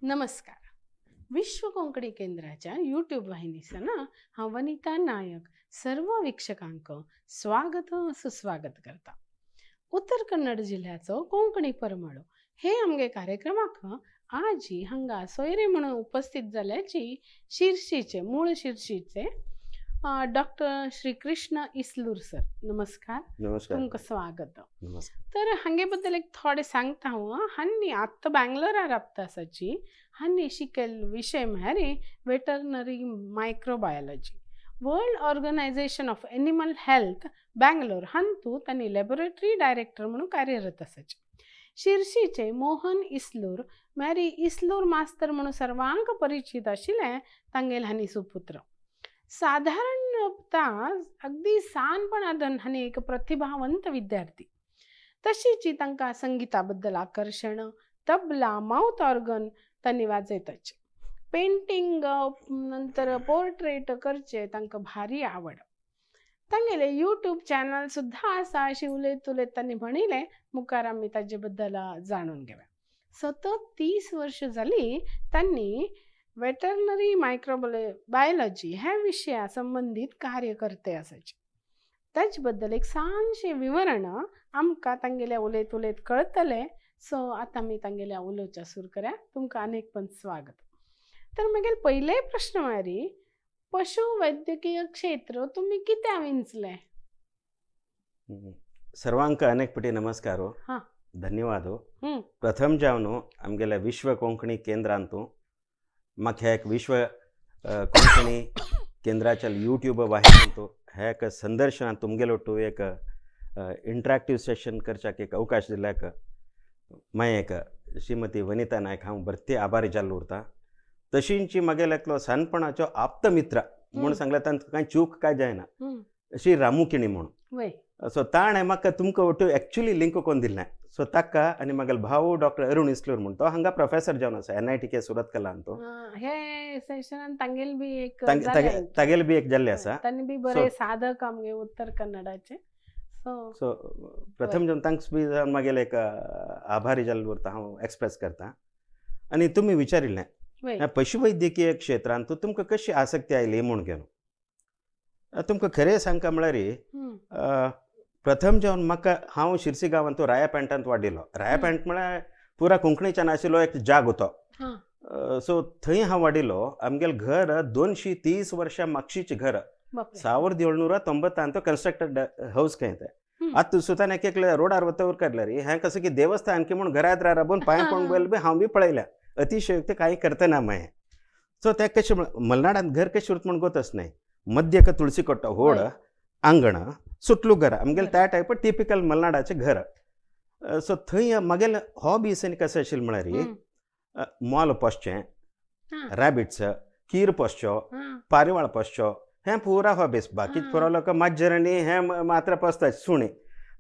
नमस्कार. विश्व कोंकणी केंद्राच्या यूट्यूब वाहिनीसना हांव वनिता नायक सर्व वीक्षकांक स्वागत सुस्वागत करता. उत्तर कन्नड जिल्ह्याचो कोंकणी परमळो हे आमगे कार्यक्रमाक आजी हांगा सोयरे म्हणून उपस्थित जाल्याची शिर्शीचे मूळ शिर्शीचे डॉक्टर श्रीकृष्ण इस्लूर सर, नमस्कार. नमस्कार, तुमकां स्वागत. नमस्कार. तर हांगे बद्दल एक थोडे सांगता हांव. हांणी आत्तां बेंगलोरा राबता आसाची. हांणी शिकयल्लो विशय म्हळ्यार veterinary microbiology. World organisation of animal health Bangalore हांतू तांणी लॅबोरेटरी डायरेक्टर म्हणून कार्यरत आसाचे. शिर्शीचे मोहन इस्लूर म्हळ्यार इस्लूर मास्तर म्हणून सर्वांक परिचित आशिल्ले तांगेले हांणी सुपुत्र. साधारणता अगदी सानपणादन हांणी एक प्रतिभावंत विद्यार्थी. तशीच तांकां संगीता बद्दल आकर्शण, तबला, माउथ ऑर्गन तांणी वाजयताचे. पेंटिंग नंतर पोर्ट्रेट करचे तांकां भारी आवड. तांगेले यूट्यूब चॅनल सुद्दां आसा अशी उलयत उलयत तांणी म्हणिल्लें. मुखार आमी ताजे बद्दल जाणून घेवया. सतत 30 वर्सां जाली तांणी वेटरनरी मायक्रोबायोलॉजी ह्या विशया संबंदीत कार्यकर्ते आसाचे. ताचे बद्दल एक ल्हानशें विवरण आमकां तांगेल्या उलयत उलयत कळटलें. सो आतां आमी तांगेल्या उलोवच्या सुरू करा. तुमकां अनेक पण स्वागत. तर म्हगेले पयले प्रश्न म्हळ्यार पशु वैद्यकीय क्षेत्र तुमी कित्याक विंचलें? सर्वांक अनेक पटी नमस्कार हो, धन्यवाद हो. प्रथम जावन आमगेल्या विश्व कोंकणी केंद्रांतू म्हाका एक विश्व कोंकणी केंद्राच्या यूट्यूब वाहिनींतू हे एक संदर्शनांत तुमगेलो टू एक इंटराक्टीव सेशन करच्याक एक अवकाश दिल्याक मागीर एक श्रीमती वनिता नायक हांव भरती आभारी जाल्लो उरता. तशींची म्हगेलो एकलो सानपणाचो आप्त मित्र म्हूण सांगल्यार तांकां कांय चूक काय जायना, श्री रामू किणी म्हूण. सो ताणें म्हाका तुमकां वटू एक्चुली लिंक कोन्न दिल्लें. सो ताका आनी म्हगेलो भाव डॉक्टर अरुण इस्लूर म्हूण तो हांगा प्रोफेसर जावन आसा NITK सुरतकलान. तो हे सेशनान तांगेल बी एक तागेल बी एक जाल्लें आसा. तांणी बी बरे साधक आमगे उत्तर कन्नडाचे. सो प्रथम जावन तांकां बी म्हगेलें एक आभारी जाल्लो उरता हांव एक्सप्रेस करता. आनी तुमी विचारिल्लें पशुवैद्यकीय क्षेत्रांत तुमकां कशी आसक्ती आयली म्हूण घेवन. तुमकां खरें सांगता म्हळ्यार प्रथम जावन म्हाका हांव शिरसी गांवांत रायापेंटांत वाडिल्लो. रायापेंट म्हळ्यार पुरा कोंकणीच्यान आशिल्लो एक जाग तो. सो थंय हांव वाडिल्लो. आमगेलें घर 230 वर्सां मागशीचें घर, 1790 कन्स्ट्रक्टेड हावस खंय तें. आतां सुतान एक एकले रोडार वता काडल्यार हें कसं की देवस्थान की म्हूण घरांत राबून पांय पडून गेले बी हांव बी पळयल्या. अतिशयोक्ती कांय करतना मागीर. सो तें कशें मलनाडांत घर कशें उरता म्हूण गोतच न्हय. मध्य एक तुळसी कट्टो होड आंगण सुटलू घर आमगेलें त्या टायप टिपिकल मलनाडाचें घर. सो थंय म्हगेलें हॉबीज आनी कशें आशिल्लें म्हळ्यार मोल पोसचें, रॅबिट्स, कीर पोसचो, पारिवाळ पोसचो, हें पुरा हॉबीज. बाकी पुरो लोक माजर आनी हें मात्र पोसता सुणें.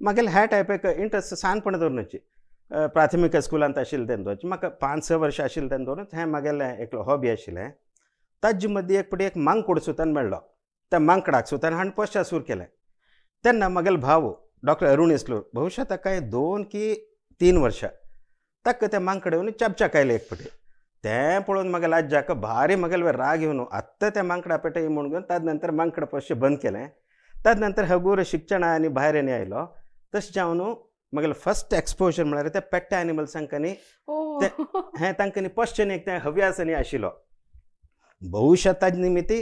म्हगेलें ह्या टायप एक इंट्रस्ट सानपण दवरची. प्राथमीक स्कुलांत आशिल्लें तेन्ना म्हाका 5-6 वर्सां आशिल्लें तेन्ना दवरून हें म्हगेलें एकलो हॉबी आशिल्लें. ताजे मदीं एक फावटी एक मांकूड सुतान मेळ्ळो. त्या मांकडाक सुतान हांवें पोसच्या सुरू केलें. तेन्ना म्हगेलो भाव डॉक्टर अरुण इस्लूर बहुशा ताका 2 की 3 वर्सां ताका त्या मांकड येवन चपचाक आयलें एक फावटी. तें पळोवन म्हगेल्या आज्याक भारी म्हगेले राग येवन आत्तां त्या मांकडा पेटे म्हूण घेवन ताजे नंतर मांकड पोसचें बंद केलें. ताजे नंतर हगूर शिक्षण आनी भायर आनी आयलो. तशें जावन म्हगेलें फर्स्ट एक्सपोजर म्हळ्यार त्या पेट्टा एनिमल्सांक न्ही हें तांकां न्ही पोसचें न्ही तें हव्यास आनी आशिल्लो. बहुशा ताजे निमित्ती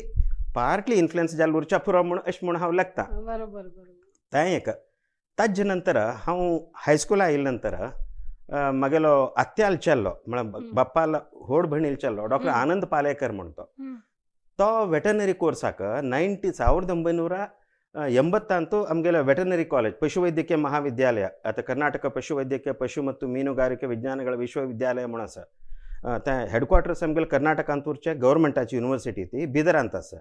पार्टली इन्फ्लुएन्स जाल्लो उरच्या पुरो म्हूण अशें म्हूण हांव लागता. बरोबर. तें एक. ताजे नंतर हांव हायस्कुला आयले नंतर म्हगेलो आत्याल चेल्लो म्हळ्यार बाप्पाल व्हड भयणील चेल्लो डॉक्टर आनंद पालेकर म्हूण तो तो वेटरनरी कोर्साक 1980 आमगेलो ವೆಟರ್ನರಿ ಕಾಲೇಜ್ ಪಶುವೈದ್ಯಕೀಯ ಮಹಾವಿದ್ಯಾಲಯ ಅಥವಾ ಕರ್ನಾಟಕ ಪಶುವೈದ್ಯಕೀಯ ಪಶು ಮತ್ತು ಮೀನುಗಾರಿಕೆ ವಿಜ್ಞಾನಗಳ ವಿಶ್ವವಿದ್ಯಾಲಯ म्हणून आसा. तें हेडक्वॉर्टर्स आमगेलें कर्नाटकांत उरचें गव्हर्मेंटाची युनिवर्सिटी ती बिदरांत आसा.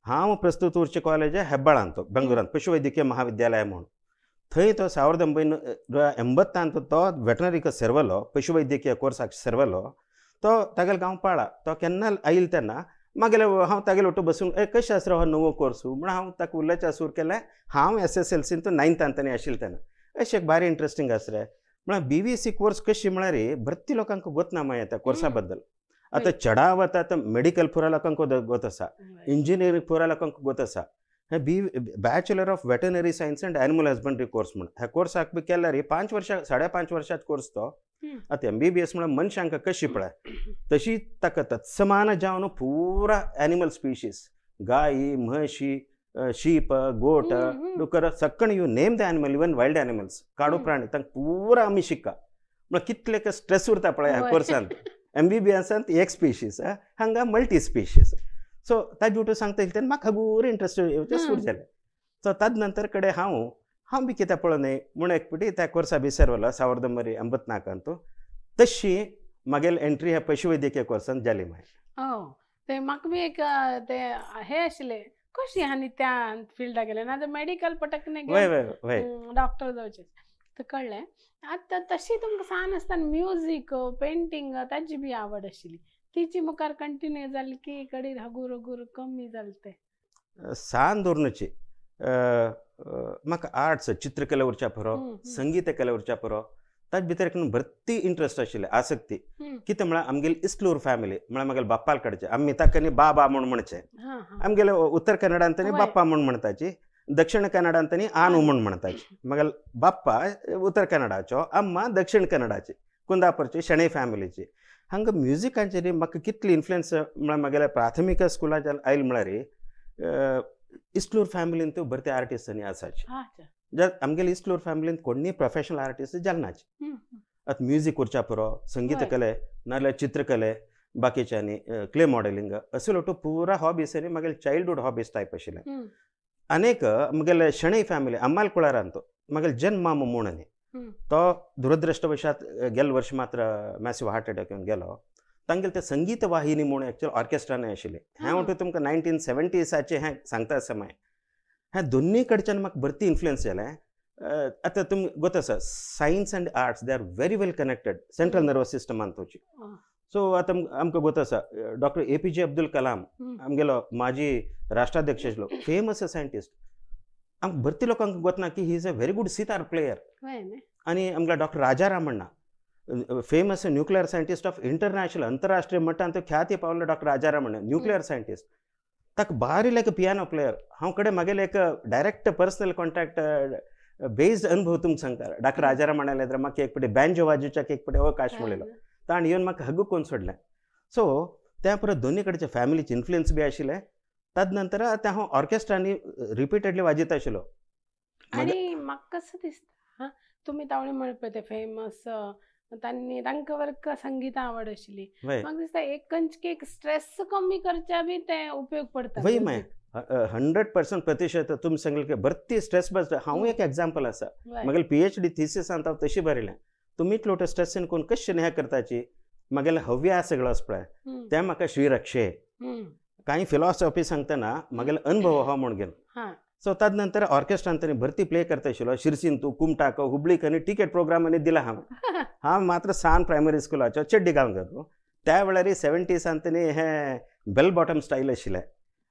हांव प्रस्तूत उरचें कॉलेज हेब्बाळांत बेंगलोरांत पशुवैद्यकीय महाविद्यालय म्हूण. थंय तो 1980 तो वेटनरीक सेरवलो, पशुवैद्यकीय कोर्साक सेरवलो. तो तागेलो गांव पाळा. तो केन्ना आयलो तेन्ना मागीर हांव तागेले ಒಟ್ಟು बसून ए कशें आसा रे हो नवो कोर्स म्हूण हांव ताका उलोवचें सुरू केलें. हांव SSLC 9th आनी आशिल्लें तेन्ना. अशें एक भारी इंट्रस्टींग आसा रे म्हळ्यार BVSc course कशी म्हळ्यार भरती लोकांक गोत ना मागीर त्या कोर्सा बद्दल. आतां चडावत आतां मेडिकल पुरा लोकांक गोत आसा, इंजिनियरींग पुरा लोकांक गोत आसा. हे B bachelor of veterinary science and animal husbandry course म्हण ह्या कोर्साक बी केल्यार 5 वर्सां 5.5 वर्सांच कोर्स तो. आतां MBBS म्हळ्यार मनशांक कशी पळय तशी ताका तत्समान जावन पुरा एनिमल स्पिशीज गायी म्हशी शीप गोट डुकर सक्कण you name the animal even wild animals काडू प्राणी तांकां पुरा आमी शिक्का. म्हळ्यार कितले स्ट्रेस उरता पळय ह्या कोर्सांत. MBBSांत एक स्पिशीज हांगा मल्टी स्पिशीज. सो ताजे उठून सांगता तेन्ना म्हाका खगूर इंट्रस्ट येवचें सुरू जालें. सो तद नंतर कडेन हांव हांव बी कितें पळोवं न्हय म्हूण एक पटी त्या कोर्सा भितर वलो 1984 तशी म्हागेली एंट्री ह्या पशुवैद्यकीय कोर्सान जाली मागीर. ते म्हाका बी एक ते हे आशिल्लें कशी आनी त्या फिल्डाक गेलें ना मेडिकल पटकने डॉक्टर जावचें तर कळ्ळें. आतां तशी तुमकां सान आसतना म्युजीक पेंटींग ताजी बी आवड आशिल्ली तिची मुखार कंटिन्यू जाली की कडे हगूर हगूर कमी जालें तें. सान दवरनची म्हाका आर्ट्स चित्रकला उरच्या पुरो संगीत कला उरच्या पुरो ताजे भितर एक भरती इंट्रस्ट आशिल्लें आसक्ती. कितें म्हळ्यार आमगेली इस्लूर फॅमिली म्हळ्यार म्हागेले बाप्पाल कडचे आमी ताका न्ही बाबा म्हूण म्हणचें. आमगेले उत्तर कन्नडांत न्ही बाप्पा म्हूण म्हणटाची, दक्षिण कन्नडांत न्ही आनू म्हूण म्हणटाची. म्हागेले बाप्पा उत्तर कन्नडाचो, अम्मा दक्षिण कन्नडाची, कुंदापूरची शणै फॅमिलीची. हांगा म्युजिकाचेर म्हाका कितली इन्फ्लुएन्स म्हळ्यार म्हागेल्या प्राथमीक स्कुलाच्यान आयल म्हळ्यार इस्लूर फॅमिलीन त्यो भरते आर्टिस्ट आनी आसाची. आमगेले इस्लूर फॅमिलीन कोणीय प्रोफेशनल आर्टिस्ट जालनाची. आतां म्युजीक उरच्या पुरो संगीत कले नाजाल्यार चित्रकले बाकीचे आनी क्ले मॉडेलिंग असलो तो पुरा हॉबीज आनी म्हागेले चायल्डहूड हॉबीज टायप आशिल्लें. आनीक म्हगेले शणै फॅमिली अम्माल कुळारान तो म्हागेले जन्माम म्हूण न्ही तो दुरदृश्टवशात गेल्ले वर्स मात्र मॅसिव हार्ट अटॅक येवन गेलो. तांगेले ते संगीत वाहिनी म्हूण एक्चुअल ऑर्केस्ट्रानय आशिल्लें. हें म्हणटा तुमकां 1970साचें हें सांगता समय. हें दोन्ही कडच्यान म्हाका भरती इन्फ्लुएन्स जालें. आतां तुमकां गोत आसा science and arts they are very well connected central nervous सिस्टमान तुमची. सो आतां आमकां गोत आसा डॉक्टर APJ Abdul Kalam आमगेलो माजी राष्ट्राध्यक्ष आशिल्लो फेमस सायंटिस्ट. आमकां भरती लोकांक गोत ना की he is a very good sitar player. आनी आमगेलो doctor Raja Ramanna famous nuclear scientist of international अंतरराष्ट्रीय मट्टान ख्याती पावलो डॉक्टर राजारामण्णा न्युक्लियर सायंटिस्ट. ताका बारी लायक पियानो प्लेयर. हांव कडेन म्हागेले एक डायरेक्ट पर्सनल कॉन्टॅक्ट बेस्ड अनुभव तुमकां सांगता. डॉक्टर राजारामण्णाले तर म्हाका एक पटी बँजो वाजोवच्याक एक पटी अवकाश मेळिल्लो ताणें येवन म्हाका हग करून सोडलें. सो त्या परत दोनी कडचे फॅमिलीचे इन्फ्लुएन्स बी आशिल्लें. तद नंतर आतां हांव ऑर्केस्ट्रांनी रिपीटेडली वाजयता आशिल्लो. आनी म्हाका कसो दिसता तुमी तावळी म्हणपा ते फेमस तांणी तांकां वर्क संगीता आवड आशिल्ली म्हाका दिसता एक कंचकी एक स्ट्रेस कमी करच्या बी ते उपयोग पडटा. वय मागीर 100% प्रतिशत तुमी सांगलें की भरती स्ट्रेस बस. हांव एक एग्जाम्पल आसा म्हागेले PhD थिसीसांत हांव तशी बरयलें तुमी इतलो स्ट्रेसीन कोण कशें हें करताची. म्हागेले हव्यास सगळो आसा पळय तें म्हाका श्रीरक्षे कांय फिलॉसॉफी सांगतना म्हागेले अनुभव आहा म्हूण घेवन. सो तद नंतर ऑर्केस्ट्रान तांणी भरती प्ले करता आशिल्लो शिरसीन तूं कुमटाक हुबळीक आनी टिकेट प्रोग्राम आनी दिला हांव. हांव मात्र सान प्रायमरी स्कुलाचो चेड्डी गांवकर त्या वेळार 70सांत तांणी हें बेल बॉटम स्टायल आशिल्लें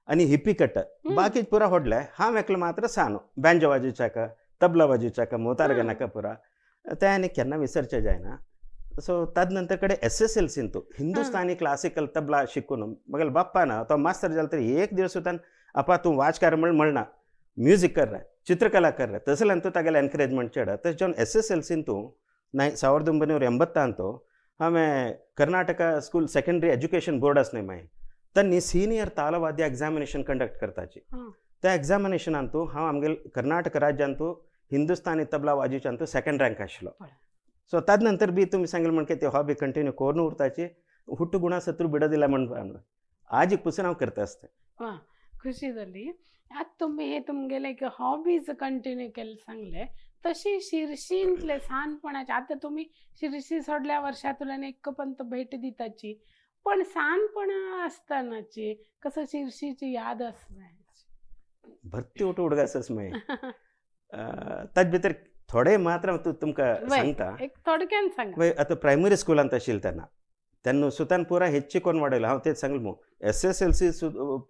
आनी हिप्पी कट बाकी पुरा व्हडलें. हांव एकलो मात्र सान बँजो वाजोवच्याक तबला वाजोवच्याक मोतार घेनाका पुरा तें आनी केन्ना विसरचें जायना. सो तद नंतर कडेन SSLCन तूं हिंदुस्तानी क्लासिकल तबला शिकून म्हागेले बाप्पान तो मास्तर जालो तरी एक दीस सुद्दां आपा तूं वाजकार म्हण म्हणना म्युजीक कर चित्रकला कर तसल्यान तूं तागेलें एनकरेजमेंट चेड. तशें जावन SSLCन तूं 1980 हांवें Karnataka school secondary education board आसा न्हय मागीर तांणी सिनियर तालवाद्य एग्जामिनेशन कंडक्ट करताची. त्या एग्जामिनेशनान तूं हांव आमगेले कर्नाटक राज्यांत तूं हिंदुस्तानी तबला वाजोवच्यान तूं सेकंड रँक आशिल्लो. सो तद नंतर बी तुमी सांगलें म्हण ते हॉबी कंटिन्यू करून उरताची हुट्टू गुणा सत्रू बिडदिला म्हण आजीक पुसून हांव करता आसता. खुशी जाली. आतां तुमी हे तुमगेले एक हॉबीज कंटिन्यू केले सांगले तशी शिरशींतले ल्हानपणाचे आतां तुमी शिरशी सोडल्या वर्षांतल्यान एक पंत भेट दिताची पण ल्हानपणा आसतनाची कसं शिरशीची याद आसना भरती उठ उडगासच मागीर ताजे भितर थोडे मात्र हांव तुमकां सांगता एक थोडक्यान सांगा. आतां प्रायमरी स्कुलांत आशिल्लें तेन्ना तेन्ना सुतान पुरा हेच्ची कोण वाडयलो हांव तेच सांगलें मू SSLC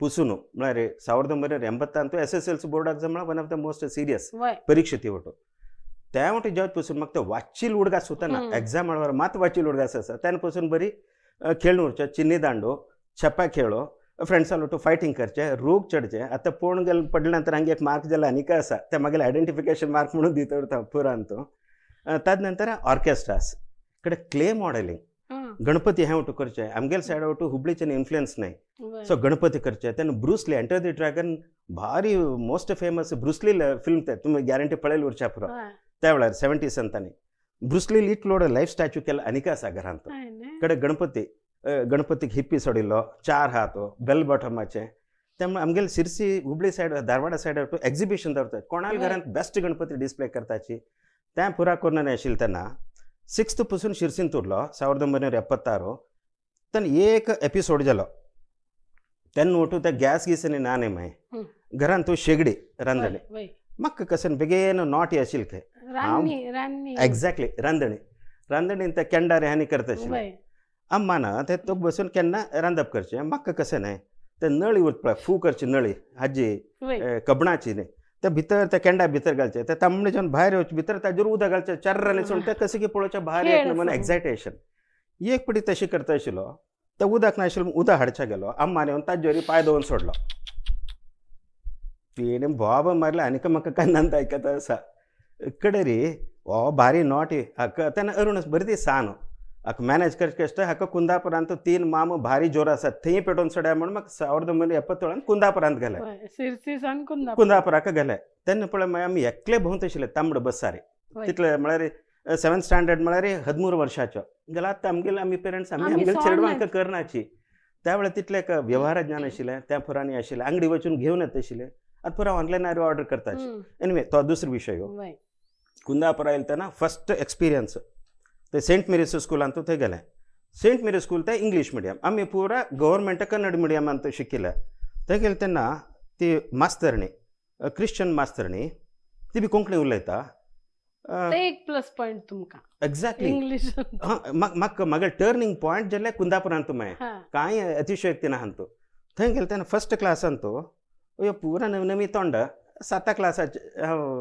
पुसून म्हळ्यार 1980 SSLC board exam म्हळ्यार one of the most serious परीक्षा ती वटो त्या वटे जेवत पसून म्हाका ते वाचील उडगास सुताना एग्जाम म्हळ्यार मात वाचील उडगास आसा तेन्ना पसून बरी खेळून उरचें चिन्नी दांडू छप्पा खेळो फ्रेंड्सा लोटू फायटींग करचें रूख चडचें. आतां पळोवन गेले पडले नंतर हांगे एक मार्क जाल्यार आनीक आसा ते मागीर आयडेंटिफिकेशन मार्क म्हणून दित उरता पुरान तो. ताजे नंतर ऑर्केस्ट्रास कडे क्ले मॉडेलिंग गणपती हें वटू करचें आमगेले सायड वटू हुबळीचें इन्फ्लुयन्स न्हय सो गणपती करचें. तेन्ना Bruce Lee enter the dragon भारी most famous Bruce Lee film ते तुमी गॅरंटी पळयले उरच्या पुरो त्या वेळार 70s तांणी ब्रुसली इतलो लायफ स्टॅच्यू केला आनीक आसा घरांत. कडे गणपती गणपतीक हिप्पी सोडिल्लो 4 हात बेल बॉटमाचें. त्यामुळे आमगेले Sirsi Hubli side Dharwad side exhibition दवरतात कोणाल घरांत बेस्ट गणपती डिस्प्ले करताची तें पुरा करून आशिल्लें तेन्ना 6th पसून शिरसींत उरलो 1976 तेन्ना एक एपिसोड जालो तेन्ना वटू ते गॅस गीस आनी ना न्ही मागीर घरांत तूं शेगडी रांदणी म्हाका कशें बेगीन नॉटी आशिल्लें खंय एक्झॅक्टली रांदणी रांदणी ते केंडार आनी करता आशिल्लें अम्मा ना ते तुका बसून केन्ना रांदप करचें म्हाका कशें न्हय ते नळी उरता फू करची नळी हाजी कबणाची न्ही ते भितर त्या केंडा भितर घालचे ते तांबडे जेवन भायर येवचे भितर ताजेर उदक घालचें चर्र सोडून ते कशें की पळोवचें भायर येत म्हणून एक्सायटेशन. एक पटी तशें करता आशिल्लो ते उदक नाशिल्लें उदक हाडच्या गेलो अम्मान येवन ताजेर पांय दवरून सोडलो तिणें बोब मारलें आनीक म्हाका कानांत आयकता आसा कडेरी हो भारी नॉटी हाका तेन्ना अरुण बरी ती सान हाका मॅनेज करचें कश्ट हाका कुंदापुरांत 3 माम भारी जोर आसात थंय पेटोवन सोड्या म्हणून म्हाका 1977 कुंदापुरांत गेले कुंदापुराक गेले. तेन्ना पळय मागीर आमी एकले भोंवत आशिल्ले तांबड बसारे तितले म्हळ्यार 7th standard म्हळ्यार 13 वर्षाचो जाल्यार आतां आमगेले आमी पेरंट्स आमी आमगेले चेडवांक करनाची त्या वेळार तितलें एक व्यवहार ज्ञान आशिल्लें त्या पुरांनी आशिल्लें आंगडी वचून घेवन येता आशिल्लें आतां पुरा ऑनलायन ऑर्डर करताची. एनिवे तो दुसरो विशय हो. कुंदापुरा येयले तेन्ना फर्स्ट एक्सपिरियन्स ते सेंट मेरीस स्कुलांत थंय गेले. सेंट मेरी स्कूल ते इंग्लीश मिडियम आमी पुरा गव्हर्मेंट कन्नड मिडियमांत शिकिल्ले. थंय गेले तेन्ना ती मास्तरणी क्रिश्चन मास्तरणी ती बी कोंकणी उलयता एक प्लस पॉइंट तुमकां एक्झॅक्टली इंग्लीश. म्हाका म्हागे टर्निंग पॉयंट जाल्यार कुंदापुरांत मागीर कांय अतिशयोक्ती ना हांतू. थंय गेले तेन्ना फर्स्ट क्लासान तो पुरा नवी नवी तोंड 7 क्लासाचे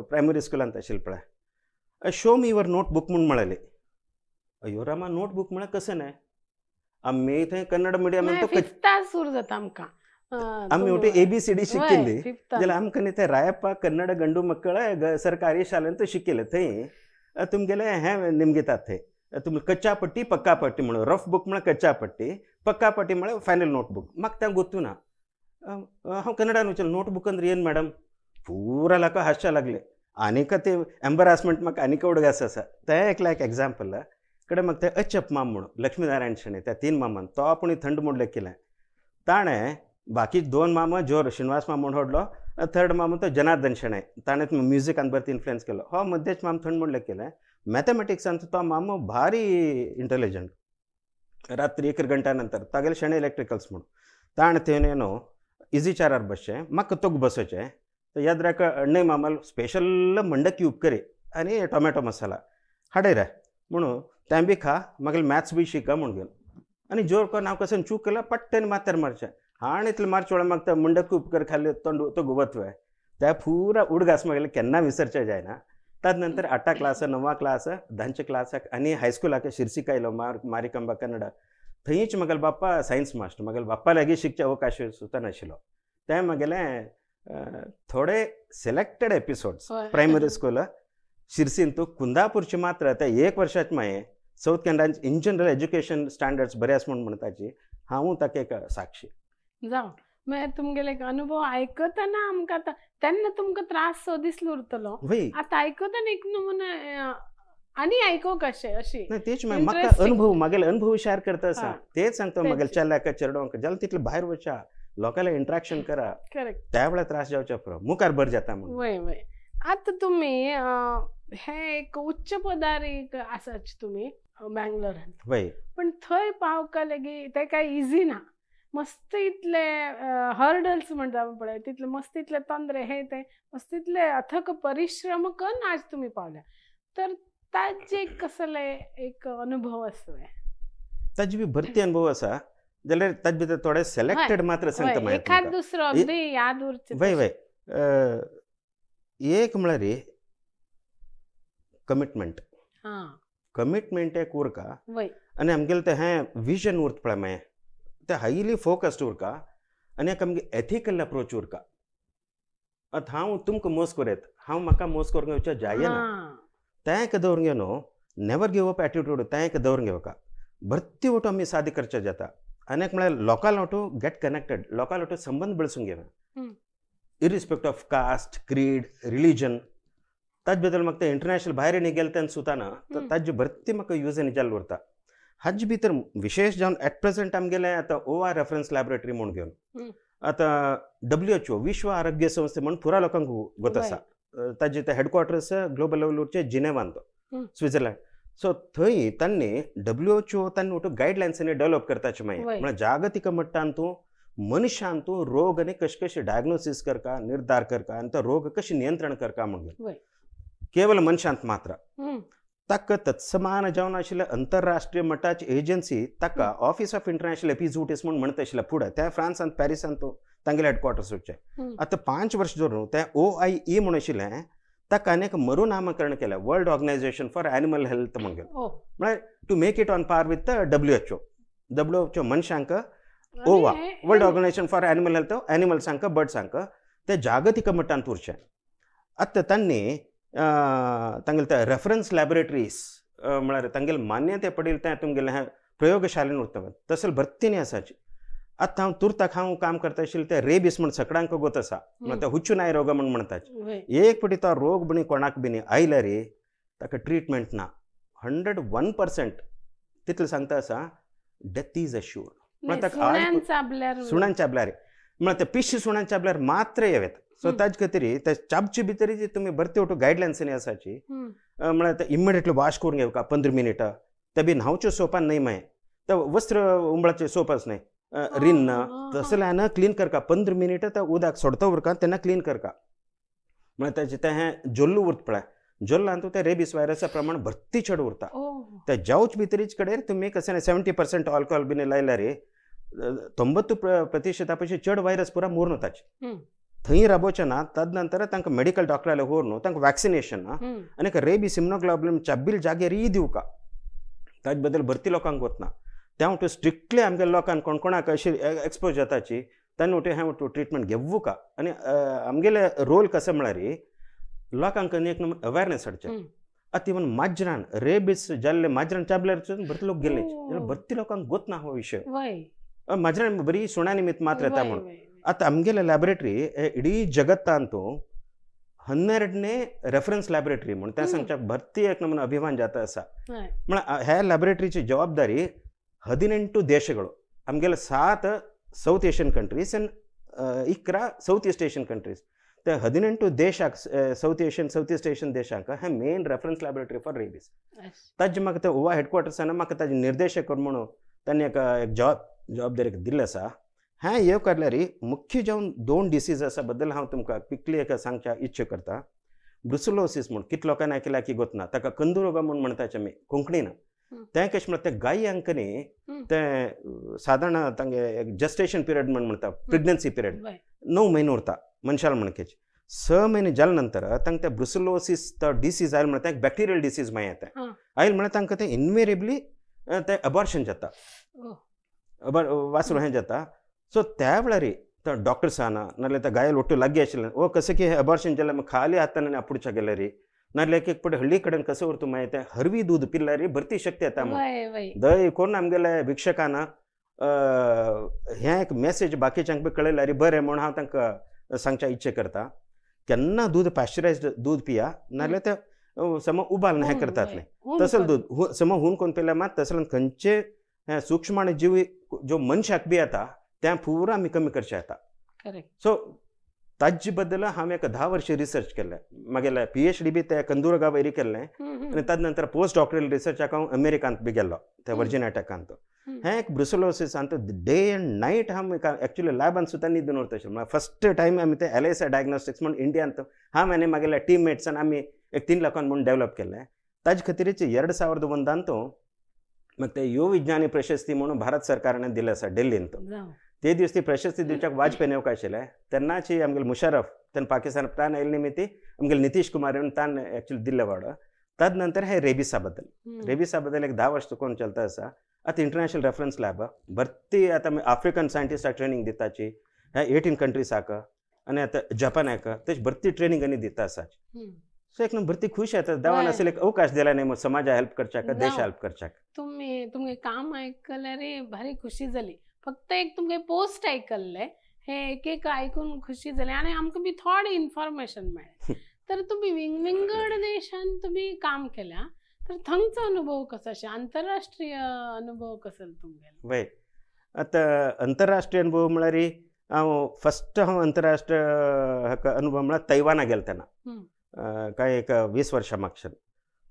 प्रायमरी स्कुलांत आशिल्लें पळय शो मी your notebook म्हूण म्हळेली. अयो रामा नोटबूक म्हळ्यार कशें न्हय आमी थंय कन्नड मिडियम सुरू जाता आमकां आमी वटे ABCD शिकिल्ली जाल्यार आमकां न्ही ते रायप्पा कन्नड गंडू मक्कळ सरकारी शाळेंत शिकिल्ले थंय तुमगेले हें निमगितात थंय तुमी कच्चा पट्टी पक्का पट्टी म्हणून रफ बूक म्हळ्यार कच्चा पट्टी पक्का पट्टी म्हळ्यार फायनल नोटबूक. म्हाका तें गोत्तू ना हांव कन्नडान विचारलें नोटबूक ಅಂದ್ರೆ ಏನು मॅडम पुरा लोकां हांसच्या लागले आनीक ते एम्बरासमेंट म्हाका आनीक उडगास आसा तें एक लायक एग्जाम्पल. कडे म्हाका ते अचप माम म्हणून लक्ष्मीनारायण शेणै त्या 3 मामान तो आपूण थंड मोडले केलें ताणें बाकी 2 मामा जोर श्रीनिवास माम म्हूण व्हडलो थर्ड मामा तो जनार्दन शेणै ताणें म्युजिकान बरें इन्फ्लुयन्स केलो हो मध्येच माम थंड मोडले केलें. मॅथमॅटिक्सान तो मामो भारी इंटेलिजंट रात्री 1 घंट्या नंतर तागेले शेणै इलेक्ट्रिकल्स म्हणून ताणें थंय न्हू इजी चारार बसचें म्हाका तोग बसोवचें तर याद राख अण्णय मामाल स्पेशल मंडकी उपकरी आनी टोमॅटो मसाला हाडय रे म्हणून तें बी खा मागीर मॅथ्स बी शिका म्हूण घेवन आनी जोर करून हांव कशें चूक केला पट्ट्यान माथ्यार मारचें आनी इतलें मारचे वेळार म्हाका मंडकी उपकर खाल्ले तोंड तो गोवतवे त्या पुरा उडगास मागीर केन्ना विसरचें जायना. ताजे नंतर 8 क्लास 9 क्लास 10 क्लासाक आनी हायस्कुलाक शिरसीक आयलो मारिकंबा कन्नडा थंयच म्हगेलो बाप्पा सायन्स मास्टर म्हगेले बाप्पा लागीं शिकचे अवकाश सुद्दां नाशिल्लो. तें म्हगेलें थोडे सिलेक्टेड एपिसोड्स प्रायमरी स्कूल शिरसीन तूं कुंदापूरचे मात्र त्या 1 वर्षात मागीर सावथ कॅनडान इन जनरल एज्युकेशन स्टँडर्ड्स बरे आसा म्हूण म्हणटाची हांव ताका एक साक्षी. जावं मागीर तुमगेले एक अनुभव आयकतना आमकां आतां तेन्ना तुमकां त्रास सो दिसलो उरतलो आतां आयकतना एक नमुना आनी आयको कशें अशी तेच म्हाका अनुभव मागेले अनुभव शेअर करता आसा तेच सांगता मागेले चल्याक चेडवांक जाल्यार तितले भायर वचा लोकांना इंट्रॅक्शन करा करेक्ट त्या वेळार त्रास जावचे पुरो मुखार बरें जाता म्हणून. वय वय आतां तुमी हे एक उच्च पदार एक आसाच तुमी बँगलोरांत वय पण थंय पावका लेगीत तें कांय इजी ना मस्त इतले हर्डल्स म्हणटा पळय तितले मस्त इतले तंद्रे हे ते मस्त इतले अथक परिश्रम करून आज तुमी पावल्या तर ताजे कसले एक अनुभव आसतले ताजे बी भरती अनुभव आसा जाल्यार ताजे भितर थोडे सिलेक्टेड मात्र सांगता मागीर एखाद दुसरो अगदी याद उरचे. वय वय एक म्हळ्यार कमिटमेंट. कमिटमेंट एक उरका आनी आमगेलें तें हें विजन उरता पळय मागीर तें हायली फोकस्ड उरका आनी एक आमगे एथिकल अप्रोच उरका. आतां हांव तुमकां मोस करयत, हांव म्हाका मोस करूंक घेवच्या जायना, तें एक दवरून घेवन न्हू नेवर गिव अप एटिट्यूड तें एक दवरून घेवका. भरती वटो आमी साध्य करचें जाता. आनी एक म्हळ्यार लोकां वटू गेट कनेक्टेड, लोकां वटू संबंद बेळसूंक घेवना irrespective of caste, creed, religion. ताजे बद्दल म्हाका तें इंटरनॅशनल भायर न्ही गेले तेन्ना सुद्दां ना ताजी भरती म्हाका यूज आनी जाल्लो उरता. हाजे भितर विशेश जावन एट प्रेझेंट आमगेलें आतां ओवा रेफरन्स लॅबोरेटरी म्हूण घेवन आतां WHO विश्व आरोग्य संस्थे म्हूण पुरा लोकांक गोत आसा. ताजे ते हेडक्वॉर्टर्स ग्लोबल लेवल उरचे जिनेवान, स्वित्झर्लंड. सो थंय तांणी WHO तांणी वटू गायडलायन्स डेव्हलप करताचे मागीर म्हळ्यार जागतीक मट्टान तूं मनशान तूं रोग आनी कशें कशें डायग्नोसीस करका, निर्धार करका आनी तो रोग कशें नियंत्रण करका म्हणून केवल मनशांत मात्र ताका तत्समान जावन आशिल्ल्या अंतरराष्ट्रीय मट्टाची एजन्सी ताका ऑफिस ऑफ इंटरनॅशनल एपिझोटीस म्हूण म्हणटा आशिल्ल्या फुडें त्या फ्रांसांत पॅरिसांत तांगेले हेडक्वॉर्टर्स उरचें. आतां 5 वर्स धरून तें OIE म्हूण आशिल्लें ताका आनी एक मरुनामकरण केलें world organisation for animal health म्हणून, म्हळ्यार to make it on par with WHO. WHO मनशांक ओवा world organisation for animal health एनिमल्सांक बर्ड्सांक ते जागतीक मट्टांत उरचें. आतां तांणी तांगेले ते रेफरन्स लॅबोरेटरीज म्हळ्यार तांगेले मान्यते पडिल्लें तें तुमगेलें हें प्रयोगशाळेन उरता तसले भरतीनी आसाची. आतां हांव तुर्ताक हांव काम करता आशिल्लें तें रेबीस म्हण सगळ्यांक गोत आसा, म्हळ्यार ते हुच्चुनाय रोग म्हण म्हणटात. एक फावटी तो रोग बी कोणाक बीन आयल्यार ताका ट्रिटमेंट ना, 101% तितलें सांगता आसा डेथ is assured. म्हळ्यार सुण्यान चाबल्यार म्हळ्यार ते पिश्शी सुण्यान चाबल्यार मात्र येत. सो ताजे खातीर ते चाबचे भितर जी तुमी भरती वटू गायडलायन्स आसाची म्हळ्यार ते इमिडिएटली वॉश करून घेवका 15 मिनटां, ते बी न्हांवच्यो सोपान न्हय मागीर ते वस्त्र उंबळाचे सोपास न्हय रिन्न तसल्यान क्लीन करका 15 मिनटां ते उदक सोडता उरका तेन्ना क्लीन करका. म्हळ्यार ताजें तें हें जोल्लू उरता पळय जोल्लान तें रेबीस व्हायरसा प्रमाण भरती चड उरता. ते जावच भितरीच कडेन तुमी कशें 70% अल्कोहोल बीन लायल्यार 90% पयशे चड व्हायरस पुरा मरून वताचे. थंय राबोवचें ना तदनंतर तांकां मेडिकल डॉक्टराले व्हर न्हू तांकां वॅक्सिनेशन ना आनी एक रेबीस इम्युनोग्लोबुलिन चाबील जाग्यार दिवका. ताजे बद्दल भरती लोकांक वतना त्या वटू स्ट्रिक्टली आमगे लोकांक कोण कोणाक अशी एक्सपोज जाताची तांणी वटू हें वटू ट्रिटमेंट घेवका. आनी आमगेले रोल कशें म्हळ्यार लोकांक एक नंबर अवेरनेस हाडचें. आतां इवन माजरान रेबीस जाल्ले माजरान चाबल्यार भरती लोक गेले, भरती लोकांक गोत ना हो विशय. माजरान बरी सुण्या निमित्त मात्र येता म्हणून. आतां आमगेले लॅबोरेटरी इडीं जगत्तांतू 12ನೇ रेफरन्स लॅबोरेटरी म्हूण त्या सांगच्या भरती एक नमून अभिमान जाता आसा. म्हळ्यार ह्या लॅबोरेटरीची जबाबदारी 18 ದೇಶಗಳು आमगेले 7 south Asian countries and 11 south east Asian countries. ते 18 देशाक south Asian south east Asian देशांक हें main reference laboratory for rabies. ताजे म्हाका ते ओवा हेडक्वॉर्टर्सान म्हाका ताजे निर्देशक म्हणून तांणी एक जबाबदारी दिल्ली आसा. हें येवकारल्यार मुख्य जावन 2 डिसीज आसा बद्दल हांव तुमकां क्विकली एक सांगच्या इच्छा करता. ब्रुसुलोसीस म्हूण कितले लोकांनी आयकल्या की गोत ना, ताका कंदुरोगा म्हूण म्हणटाचे आमी कोंकणीन. तें कशें म्हळ्यार ते गायांक न्ही तें सादारण तांगे एक जस्टेशन पिरियड म्हूण म्हणटा, प्रेग्नन्सी पिरियड 9 म्हयने उरता मनशाल म्हणकेच. 6 म्हयने जाले नंतर तांकां तें ब्रुसुलोसीस तो डिसीज आयल म्हळ्यार तें बॅक्टेरियल डिसीज मागीर येता आयल म्हळ्यार तांकां तें इनवेरेबली तें अबॉर्शन जाता, वासरू हें जाता. सो त्या वेळार तो डॉक्टर्स ना नाल्यार त्या गायल ಒಟ್ಟು लागीं आशिल्लें ओ कशें की अबॉर्शन जाल्यार मागीर खाली हातान आपुडच्या गेल्यार नाल्यार एक एक पट हಳ್ಳಿ कडेन कसं उरता मागीर तें हरवी दूद पिल्यार भरती शक्ती येता म्हणून. दय कोण आमगेले भिक्षकान हें एक मेसेज बाकीच्यांक बी कळयल्यार बरें म्हूण हांव तांकां सांगच्या इच्छा करता. केन्ना दूद पाश्चरायज्ड दूद पिया नाल्यार तें सम उबाल हें करतात न्ही तसलें दूद सम हून कोण पिल्यार मात तसलें खंयचे सूक्ष्म जीव जो मनशाक बी येता तें पुरा आमी कमी करचें येता. सो ताजे बद्दल हांवें एक 10 वर्ष रिसर्च केल्लें, मागीर PhD बी ते कंदुरगा वयर केल्लें आनी ताजे नंतर पोस्ट डॉक्टरल रिसर्चाक हांव अमेरिकांत बी गेल्लो त्या वर्जिनिया टेकांत. हें एक ब्रुसलोसिसांत डे अँड नायट हांव एक्चुअली लॅबान सुद्दां न्हिदून उरता आशिल्लें. म्हळ्यार फस्ट टायम आमी ते LSI diagnostics म्हूण इंडियांत हांव आनी मागेल्या टीममेट्सान आमी एक 3 लोकांक म्हूण डेव्हलप केल्लें. ताजे खातीरच 2001 मागीर ते युव विज्ञानी प्रशस्ती म्हणून भारत सरकारान दिलें आसा दिल्लींत. ते दीस ती प्रशस्ती दिवच्याक वाजपेयी येवंक आशिल्लें तेन्नाची आमगेले मुशर्रफ तेन्ना पाकिस्तान तान आयिल्ले निमित्ती आमगेले नितीश कुमार येवन तान एक्चुअली दिल्ले वाड. तदनंतर हे रेबिसा बद्दल, रेबिसा बद्दल एक 10 वर्ष चुकोन चलता आसा. आतां इंटरनॅशनल रेफरन्स लॅब भरती आतां आफ्रिकन सायंटिस्टाक ट्रेनींग दिताची, हे 18 कंट्रीसाक आनी आतां जपानाक तशी भरती ट्रेनींग आनी दिता आसा. सो एक भरती खुश येता देवान असेल एक अवकाश दिला न्ही समाजा हेल्प करच्याक, देशा हेल्प करच्याक. तुमी तुमगे काम आयकल्यार भारी खुशी जाली. फक्त एक तुमगे पोस्ट आयकल्ले हे एक एक आयकून खुशी जाली आनी आमकां बी थोडे इन्फॉर्मेशन मेळ्ळें. तर तुमी विंगड देशान तुमी काम केल्या तर थंयचो अनुभव कसो अशें आंतरराष्ट्रीय अनुभव कसो तुमगेलो? वय आतां अंतरराष्ट्रीय अनुभव म्हळ्यार हांव फस्ट हांव अंतरराष्ट्रीय अनुभव म्हळ्यार तैवाना गेलो तेन्ना काय एक 20 वर्सां मागच्यान.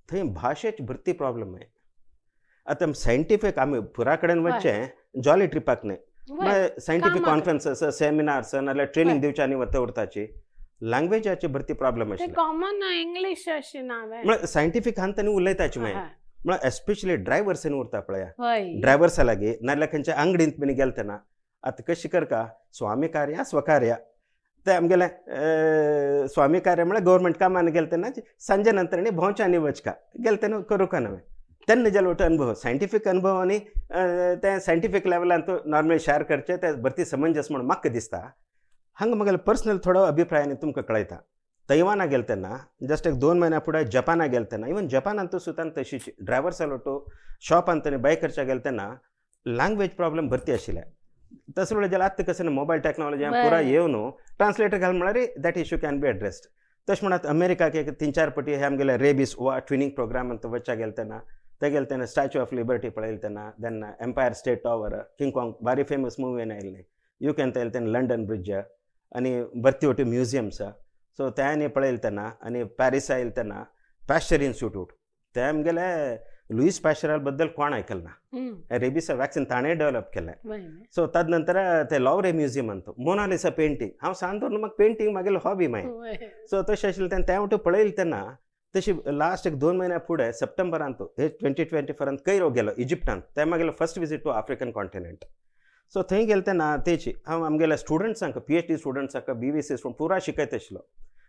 थंय भाशेची भरती प्रॉब्लम आहे. आतां सायंटिफीक आमी पुरा कडेन वचचें जॉली ट्रिपाक न्हय, म्हळ्यार सायंटिफीक कॉन्फरन्सीस, सेमिनार्स नाल्यार ट्रेनींग दिवच्यानी वता उरताची. लँग्वेजाची भरती प्रॉब्लम आशिल्ली. कॉमन इंग्लीश अशें ना म्हळ्यार सायंटिफीक हान तांणी उलयताची मागीर म्हळ्यार एस्पेशली ड्रायवर्स उरता पळया, ड्रायवर्सा लागीं नाल्यार खंयच्या आंगडींत बीन गेले तेन्ना आतां कशें करका स्वामी कार्य स्वकार्य ते आमगेलें स्वामी कार्य म्हळ्यार गव्हर्मेंट कामान गेले तेन्ना सांजे नंतर आनी भोंवच्या वचका गेले तेन्ना करूंक ना तेन्ना जालो वटो अनुभव सायंटिफीक अनुभव आनी ते सायंटिफीक लेवलान तो नॉर्मली शेअर करचें ते भरती समंजस म्हूण म्हाका दिसता. हांगा म्हगेलो पर्सनल थोडो अभिप्राय आनी तुमकां कळयता. तैवाना गेले तेन्ना जस्ट एक 2 म्हयन्या फुडें जपाना गेले तेन्ना इवन जपानान सुद्दां तशीच ड्रायवर्सा लोटो शॉपान ताणें बायकरच्या गेले तेन्ना लँग्वेज प्रॉब्लम भरती आशिल्ले. तसो जाल्यार आतां कशें मोबायल टॅक्नॉलॉजी पुरा येवन ट्रान्सलेटर घाल म्हळ्यार that issue can be addressed. तशें म्हणत अमेरिकाक एक 3-4 पटी हे आमगेले रेबीस वा ट्विनींग प्रोग्रामान वचच्या गेले तेन्ना ते गेले तेन्ना स्टॅच्यू ऑफ लिबर्टी पळयले तेन्ना, then Empire State Tower, King Kong बारी फेमस मुवी आयिल्ले, you can येयले तेन्ना लंडन ब्रिज आनी भरती वटी म्युजियम्स. सो ते आनी पळयले तेन्ना आनी पॅरिस आयले तेन्ना पॅश्चर इन्स्टिट्यूट ते आमगेले लुईस पॅश्चरा बद्दल कोण आयकल ना, रेबीसा वॅक्सिन ताणें डेव्हलप केलें. सो तद नंतर ते लॉवरे म्युजियम अंत मोनालिसा पेंटींग हांव सांग दवरून म्हाका पेंटींग म्हागेलें हॉबी मागीर. सो तशें आशिल्लें तेन्ना तें वटेन पळयलें तेन्ना तशी लास्ट एक 2 म्हयन्या फुडें सप्टेंबरांत हे 2024 कैरो गेलो इजिप्टांत, ते म्हागेलो first visit to African continent. So थंय गेले तेन्ना तेची हांव आमगेल्या स्टुडंट्सांक PhD स्टुडंट्सांक BVC student पुरा शिकयत आशिल्लो.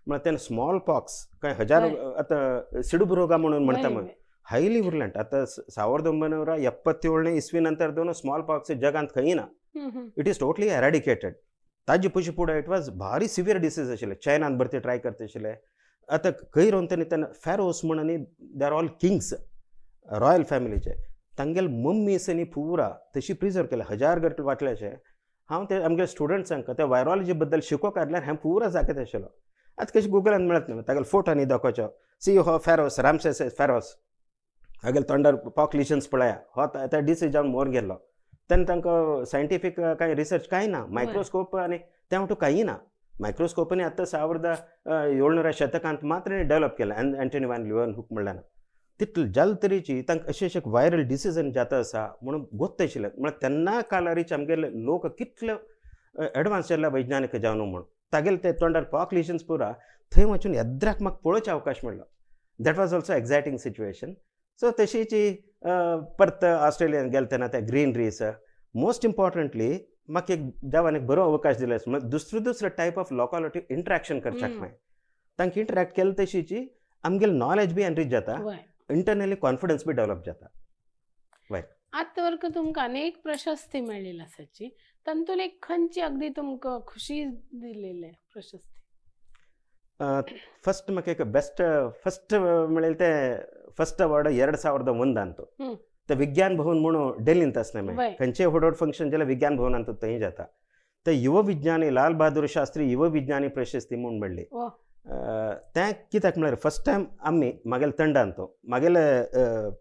म्हळ्यार तेन्ना स्मॉल पॉक्स काय हजार आतां सिडूब रोग म्हणून म्हणटा मग हायली विरलंट. आतां 1977 इस्वी नंतर स्मॉल पॉक्स जगांत खंय ना, it is totally एराडिकेटेड. ताजे पयशे फुडें it was भारी सिवियर डिसीज आशिल्लें. चायनान भरती ट्राय करता आशिल्ले. आतां खंय रावन तेन्ना तेन्ना फॅरोस म्हण आनी they are all kings royal फॅमिलीचे तांगेले मम्मीस आनी पुरा तशी प्रिजर्व केल्या हजार गट वाटल्याचे. हांव ते आमगे स्टुडंट्सांक त्या वायरोलॉजी बद्दल शिकोवंक काडल्यार हांवें पुरा जागत आशिल्लो. आतां कशें गुगलान मेळत न्हू तागेले फोटो आनी दाखोवचो, सी हो फॅरोस रामसेस फॅरोस हागेले तोंडार पॉक लिशन्स पळया हो त्या डिसीज जावन मोर गेल्लो. तेन्ना तांकां सायंटिफीक कांय रिसर्च कांय ना, मायक्रोस्कोप आनी तें म्हणटा कांय ना. मायक्रोस्कोपांनी आतां 1700 शतकांत मात्र डेव्हलप केलें अँटनी वान लिवन हुक म्हणल्यार तितले जाल तरेची तांकां अशें अशें व्हायरल डिसीजन जाता आसा म्हणून गोत्त आशिल्लें. म्हळ्यार तेन्ना काळारीच आमगेले लोक कितले एडवान्स जाल्ले वैज्ञानिक जावन म्हूण तागेले ते तोंडार पॉक लिशन्स पुरा थंय वचून येद्राक म्हाका पळोवचो अवकाश मेळ्ळो. That was also exciting situation. So तशीची परत ऑस्ट्रेलियान गेले तेन्ना ते ग्रीनरीज मोस्ट इम्पॉर्टंटली म्हाका एक देवान एक बरो अवकाश दिलो म्हळ्यार दुसरो दुसरो टायप ऑफ लोकां इंट्रॅक्शन करच्याक मागीर तांकां इंटरॅक्ट केलें तशीची आमगेले नॉलेज बी एनरीच जाता, इंटरनली कॉन्फिडन्स बी डेव्हलप जाता. आतां वर्क तुमकां अनेक प्रशस्ती मेळ्ळी आसाची, तातूंत एक खंयची अगदी तुमकां खुशी दिलेले प्रशस्ती? फस्ट म्हाका एक बेस्ट फस्ट मेळिल्लें तें फस्ट अवॉर्ड 2001 अंतू ते विज्ञान भवन म्हणून डेल्हींत आसलें मागीर खंयचेय व्हड व्हड फंक्शन जाल्यार विज्ञान भवनांत थंय जाता. ते युव विज्ञानी लाल बहादूर शास्त्री युव विज्ञानी प्रशस्ती म्हूण मेळ्ळी. तें कित्याक म्हळ्यार फस्ट टायम आमी म्हागेले तंडांत म्हागेले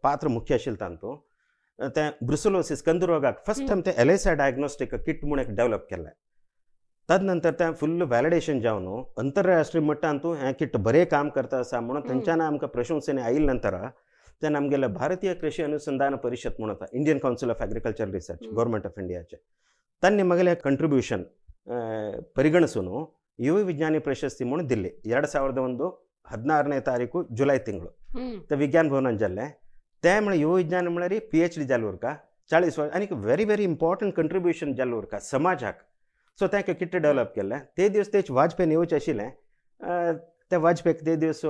पात्र मुख्य आशिल्लें तातूंत तें ब्रुसोलोसीस कंदुरोगाक फस्ट टायम तें एलेसा डायग्नोस्टीक किट म्हूण एक डेव्हलप केलें. तदनंतर तें फुल्ल व्हॅलिडेशन जावन अंतरराष्ट्रीय मट्टांत हें किट बरें काम करता आसा म्हणून थंयच्यान आमकां प्रशंसेन आयिल्ले नंतर तेन्ना आमगेले भारतीय कृषी अनुसंधान परिशद म्हणून आसा Indian Council of Agriculture Research government of इंडियाचे तांणी म्हगेलें कंट्रिब्युशन ಪರಿಗಣಿಸೂನು ಯುವ ವಿಜ್ಞಾನಿ ಪ್ರಶಸ್ತಿ म्हणून दिल्ली 2001 16ನೇ ತಾರೀಕು ಜುಲೈ ತಿಂಗಳು ವಿಜ್ಞಾನ ಭವನ जाल्लें. तें म्हळ्यार युव विज्ञान म्हळ्यार PhD जाल्लें उरका 40 वर्स आनी व्हेरी व्हेरी इम्पॉर्टंट कंट्रिब्युशन जाल्लें उरका समाजाक. सो तें किट डेव्हलप केल्लें ते दीस तेच वाजपेयी येवचें आशिल्लें. ते वाजपेयीक ते दिवस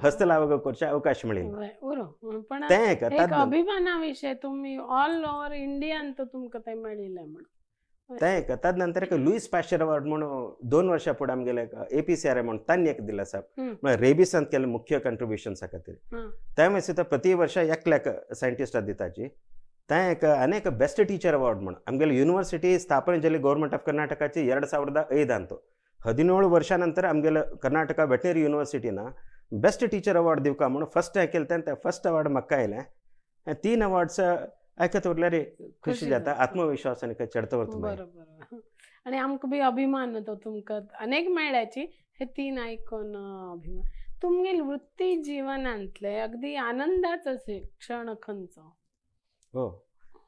हस्तलावक करचे अवकाश मेळिल्लो. पण एक अभिमाना विशय, तुमी ऑल ओव्हर इंडियान तो तुमकां ते मेळिल्लें म्हणून. तें एक. तद नंतर एक लुईस पॅश्चर अवॉर्ड म्हणून 2 वर्षां फुडें आमगेले APCRI म्हणून तांणी एक दिला साहेब, म्हळ्यार रेबिसांत केल्ले मुख्य कंट्रिब्युशन्सा खातीर. त्या मागीर सुद्दां प्रति वर्सा एकल्याक सायंटिस्टाक दिताची. तें एक आनी एक बेस्ट टीचर अवॉर्ड म्हणून आमगेले युनिवर्सिटी स्थापने जाली गव्हर्मेंट ऑफ कर्नाटकाची 2005 17 ವರ್ಷ ನಂತರ आमगेले कर्नाटक ವೆಟನರಿ ಯೂನಿವರ್ಸಿಟಿನ ಬೆಸ್ಟ್ ಟೀಚರ್ ಅವಾರ್ಡ್ दिवका म्हणून फस्ट केलें तें फस्ट अवॉर्ड म्हाका आयलें. 3 अवॉर्ड्स आयकत उरल्यार खुशी जाता, आत्मविश्वास आनी चडता उरता. बरोबर. आनी आमकां बी अभिमान तो तुमकां अनेक मेळ्ळ्याची हे 3 आयकून अभिमान. तुमगेल वृत्ती जीवनांतले अगदी आनंदाचो असे क्षण खंयचो? हो,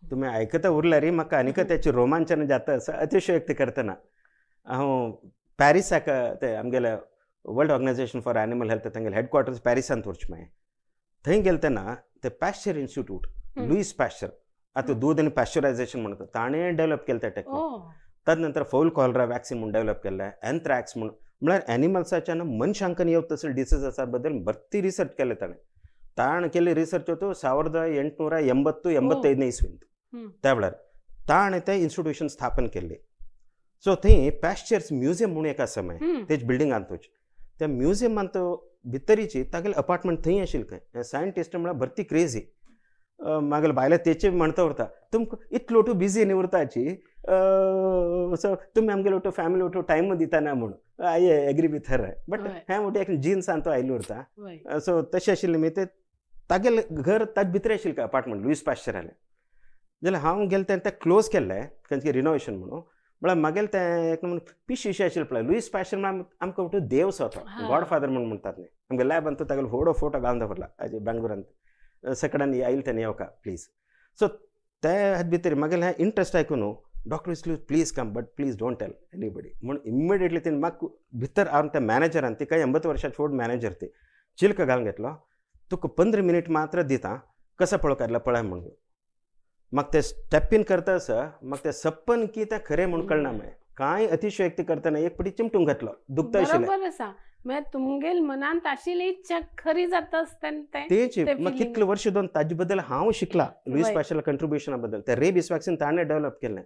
तुमी आयकता उरल्यार म्हाका आनीक त्याची रोमांचन जाता असं अतिशयोक्ती करतना. हांव पॅरिसाक ते आमगेले world organisation for animal health तांगेले हेडक्वॉर्टर्स पॅरिसांत वचचें मागीर थंय गेले तेन्ना ते पॅश्चर इन्स्टिट्यूट, लुईस पॅश्चर, आतां दूद आनी पॅश्चरायझेशन म्हणटा ताणें डेव्हलप केलें तें टेक्निक. तद नंतर फौल कॉलरा वॅक्सिन म्हूण डेव्हलप केल्लें, एन्थ्रॅक्स म्हूण, म्हळ्यार एनिमल्साच्यान मनशांकन येवप तसले डिसीजासा बद्दल भरती रिसर्च केलें ताणें. ताणें केल्ली रिसर्च होतो 1880-85 इस्वींत. त्या वेळार ताणें तें इन्स्टिट्यूशन स्थापन केल्लें. सो थंय पॅश्चर्स म्युझियम म्हणून एक आसा मागीर तेज बिल्डिंगांत वच, त्या म्युझियमांत भितरीची तागेलें अपार्टमेंट थंय आशिल्लें खंय. सायंटिस्ट म्हळ्यार भरती क्रेजी. मागीर बायले तेचे म्हणता उरता तुमकां इतलो टू बिजी न्ही उरताची, सो तुमी आमगेलो टू फॅमिली टू टायम दिताना म्हणून. I agree with her, but हें म्हणटा एक जिन्सान तो आयलो उरता. सो तशें आशिल्लें मी ते तागेलें घर ताजे भितर आशिल्लें काय अपार्टमेंट लुईस पॅश्चरालें. जाल्यार हांव गेलें तेन्ना तें क्लोज केल्लें खंयचें रिनोवेशन म्हणून. म्हळ्यार मागीर तें एक म्हणून पिशें आशिल्लें पळय लुईस पॅश्चर म्हळ्यार आमकां म्हणटा देव सो तो, गॉड फादर म्हणून म्हणटात न्ही. आमगे लॅबांत तो तागेलो व्हडलो फोटो घालून दवरला आजी बेंगलोरांत, सगळ्यांनी आयले तेन्ना येवका प्लीज. सो ते हात भितर मागीर हें इंट्रस्ट आयकून डॉक्टर इस्लू please come but please don't tell anybody म्हूण इमिडिएटली तेणें म्हाका भितर हांव त्या मॅनेजरान, तिका 80 वर्सां फुडें मॅनेजर ती, चिल्क घालून घेतलो, तुका 15 मिनीट मात्र दिता, कसो पळोवंक पळय म्हणून. म्हाका तें स्टेप इन करता आसा म्हाका तें सपन की तें खरें म्हूण कळना मागीर. कांय अतिशयोक्ती करतना एक पटी चिमटूंक घातलो, दुखता आशिल्लें. बरोबर आसा, म्हळ्यार तुमगेल मनांत आशिल्ली इच्छा खरी जाता आसतना तेच म्हाका कितले वर्ष दोन ताजे बद्दल हांव शिकला, लुईस पॅश्चर कंट्रिब्युशना बद्दल. ते रेबीस वॅक्सिन ताणें डेव्हलप केल्लें,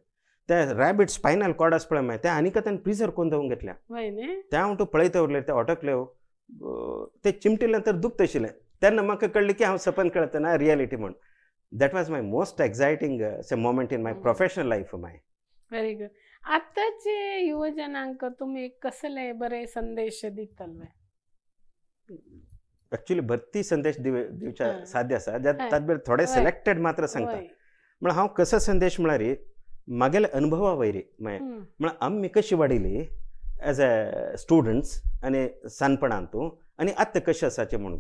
ते रॅबिट स्पायनल कॉर्ड आसा पळय मागीर तें आनीक ताणें प्रिजर्व करून दवरून घेतल्या. तें हांव तूं पळयता उरलें ते ऑटोक्लेव ते चिमटिल्लें तर दुखता आशिल्लें. तेन्ना म्हाका कळ्ळें की हांव सपन कळतना रियलिटी म्हूण. That was my most exciting moment in my professional life. My very good. आतांचे युवजनांक तुमी कसले बरे संदेश दितले? एक्चुअली भरती संदेश दिवच्या साध्य आसा, ताचे थोडे सिलेक्टेड मात्र सांगता. म्हळ्यार हांव कसो संदेश म्हळ्यार मागेले अनुभवा वयरी मागीर म्हळ्यार आमी कशी वाडिल्ली एज अ स्टुडंट्स आनी सानपणांतू आनी आतां कशें आसाचें म्हणून.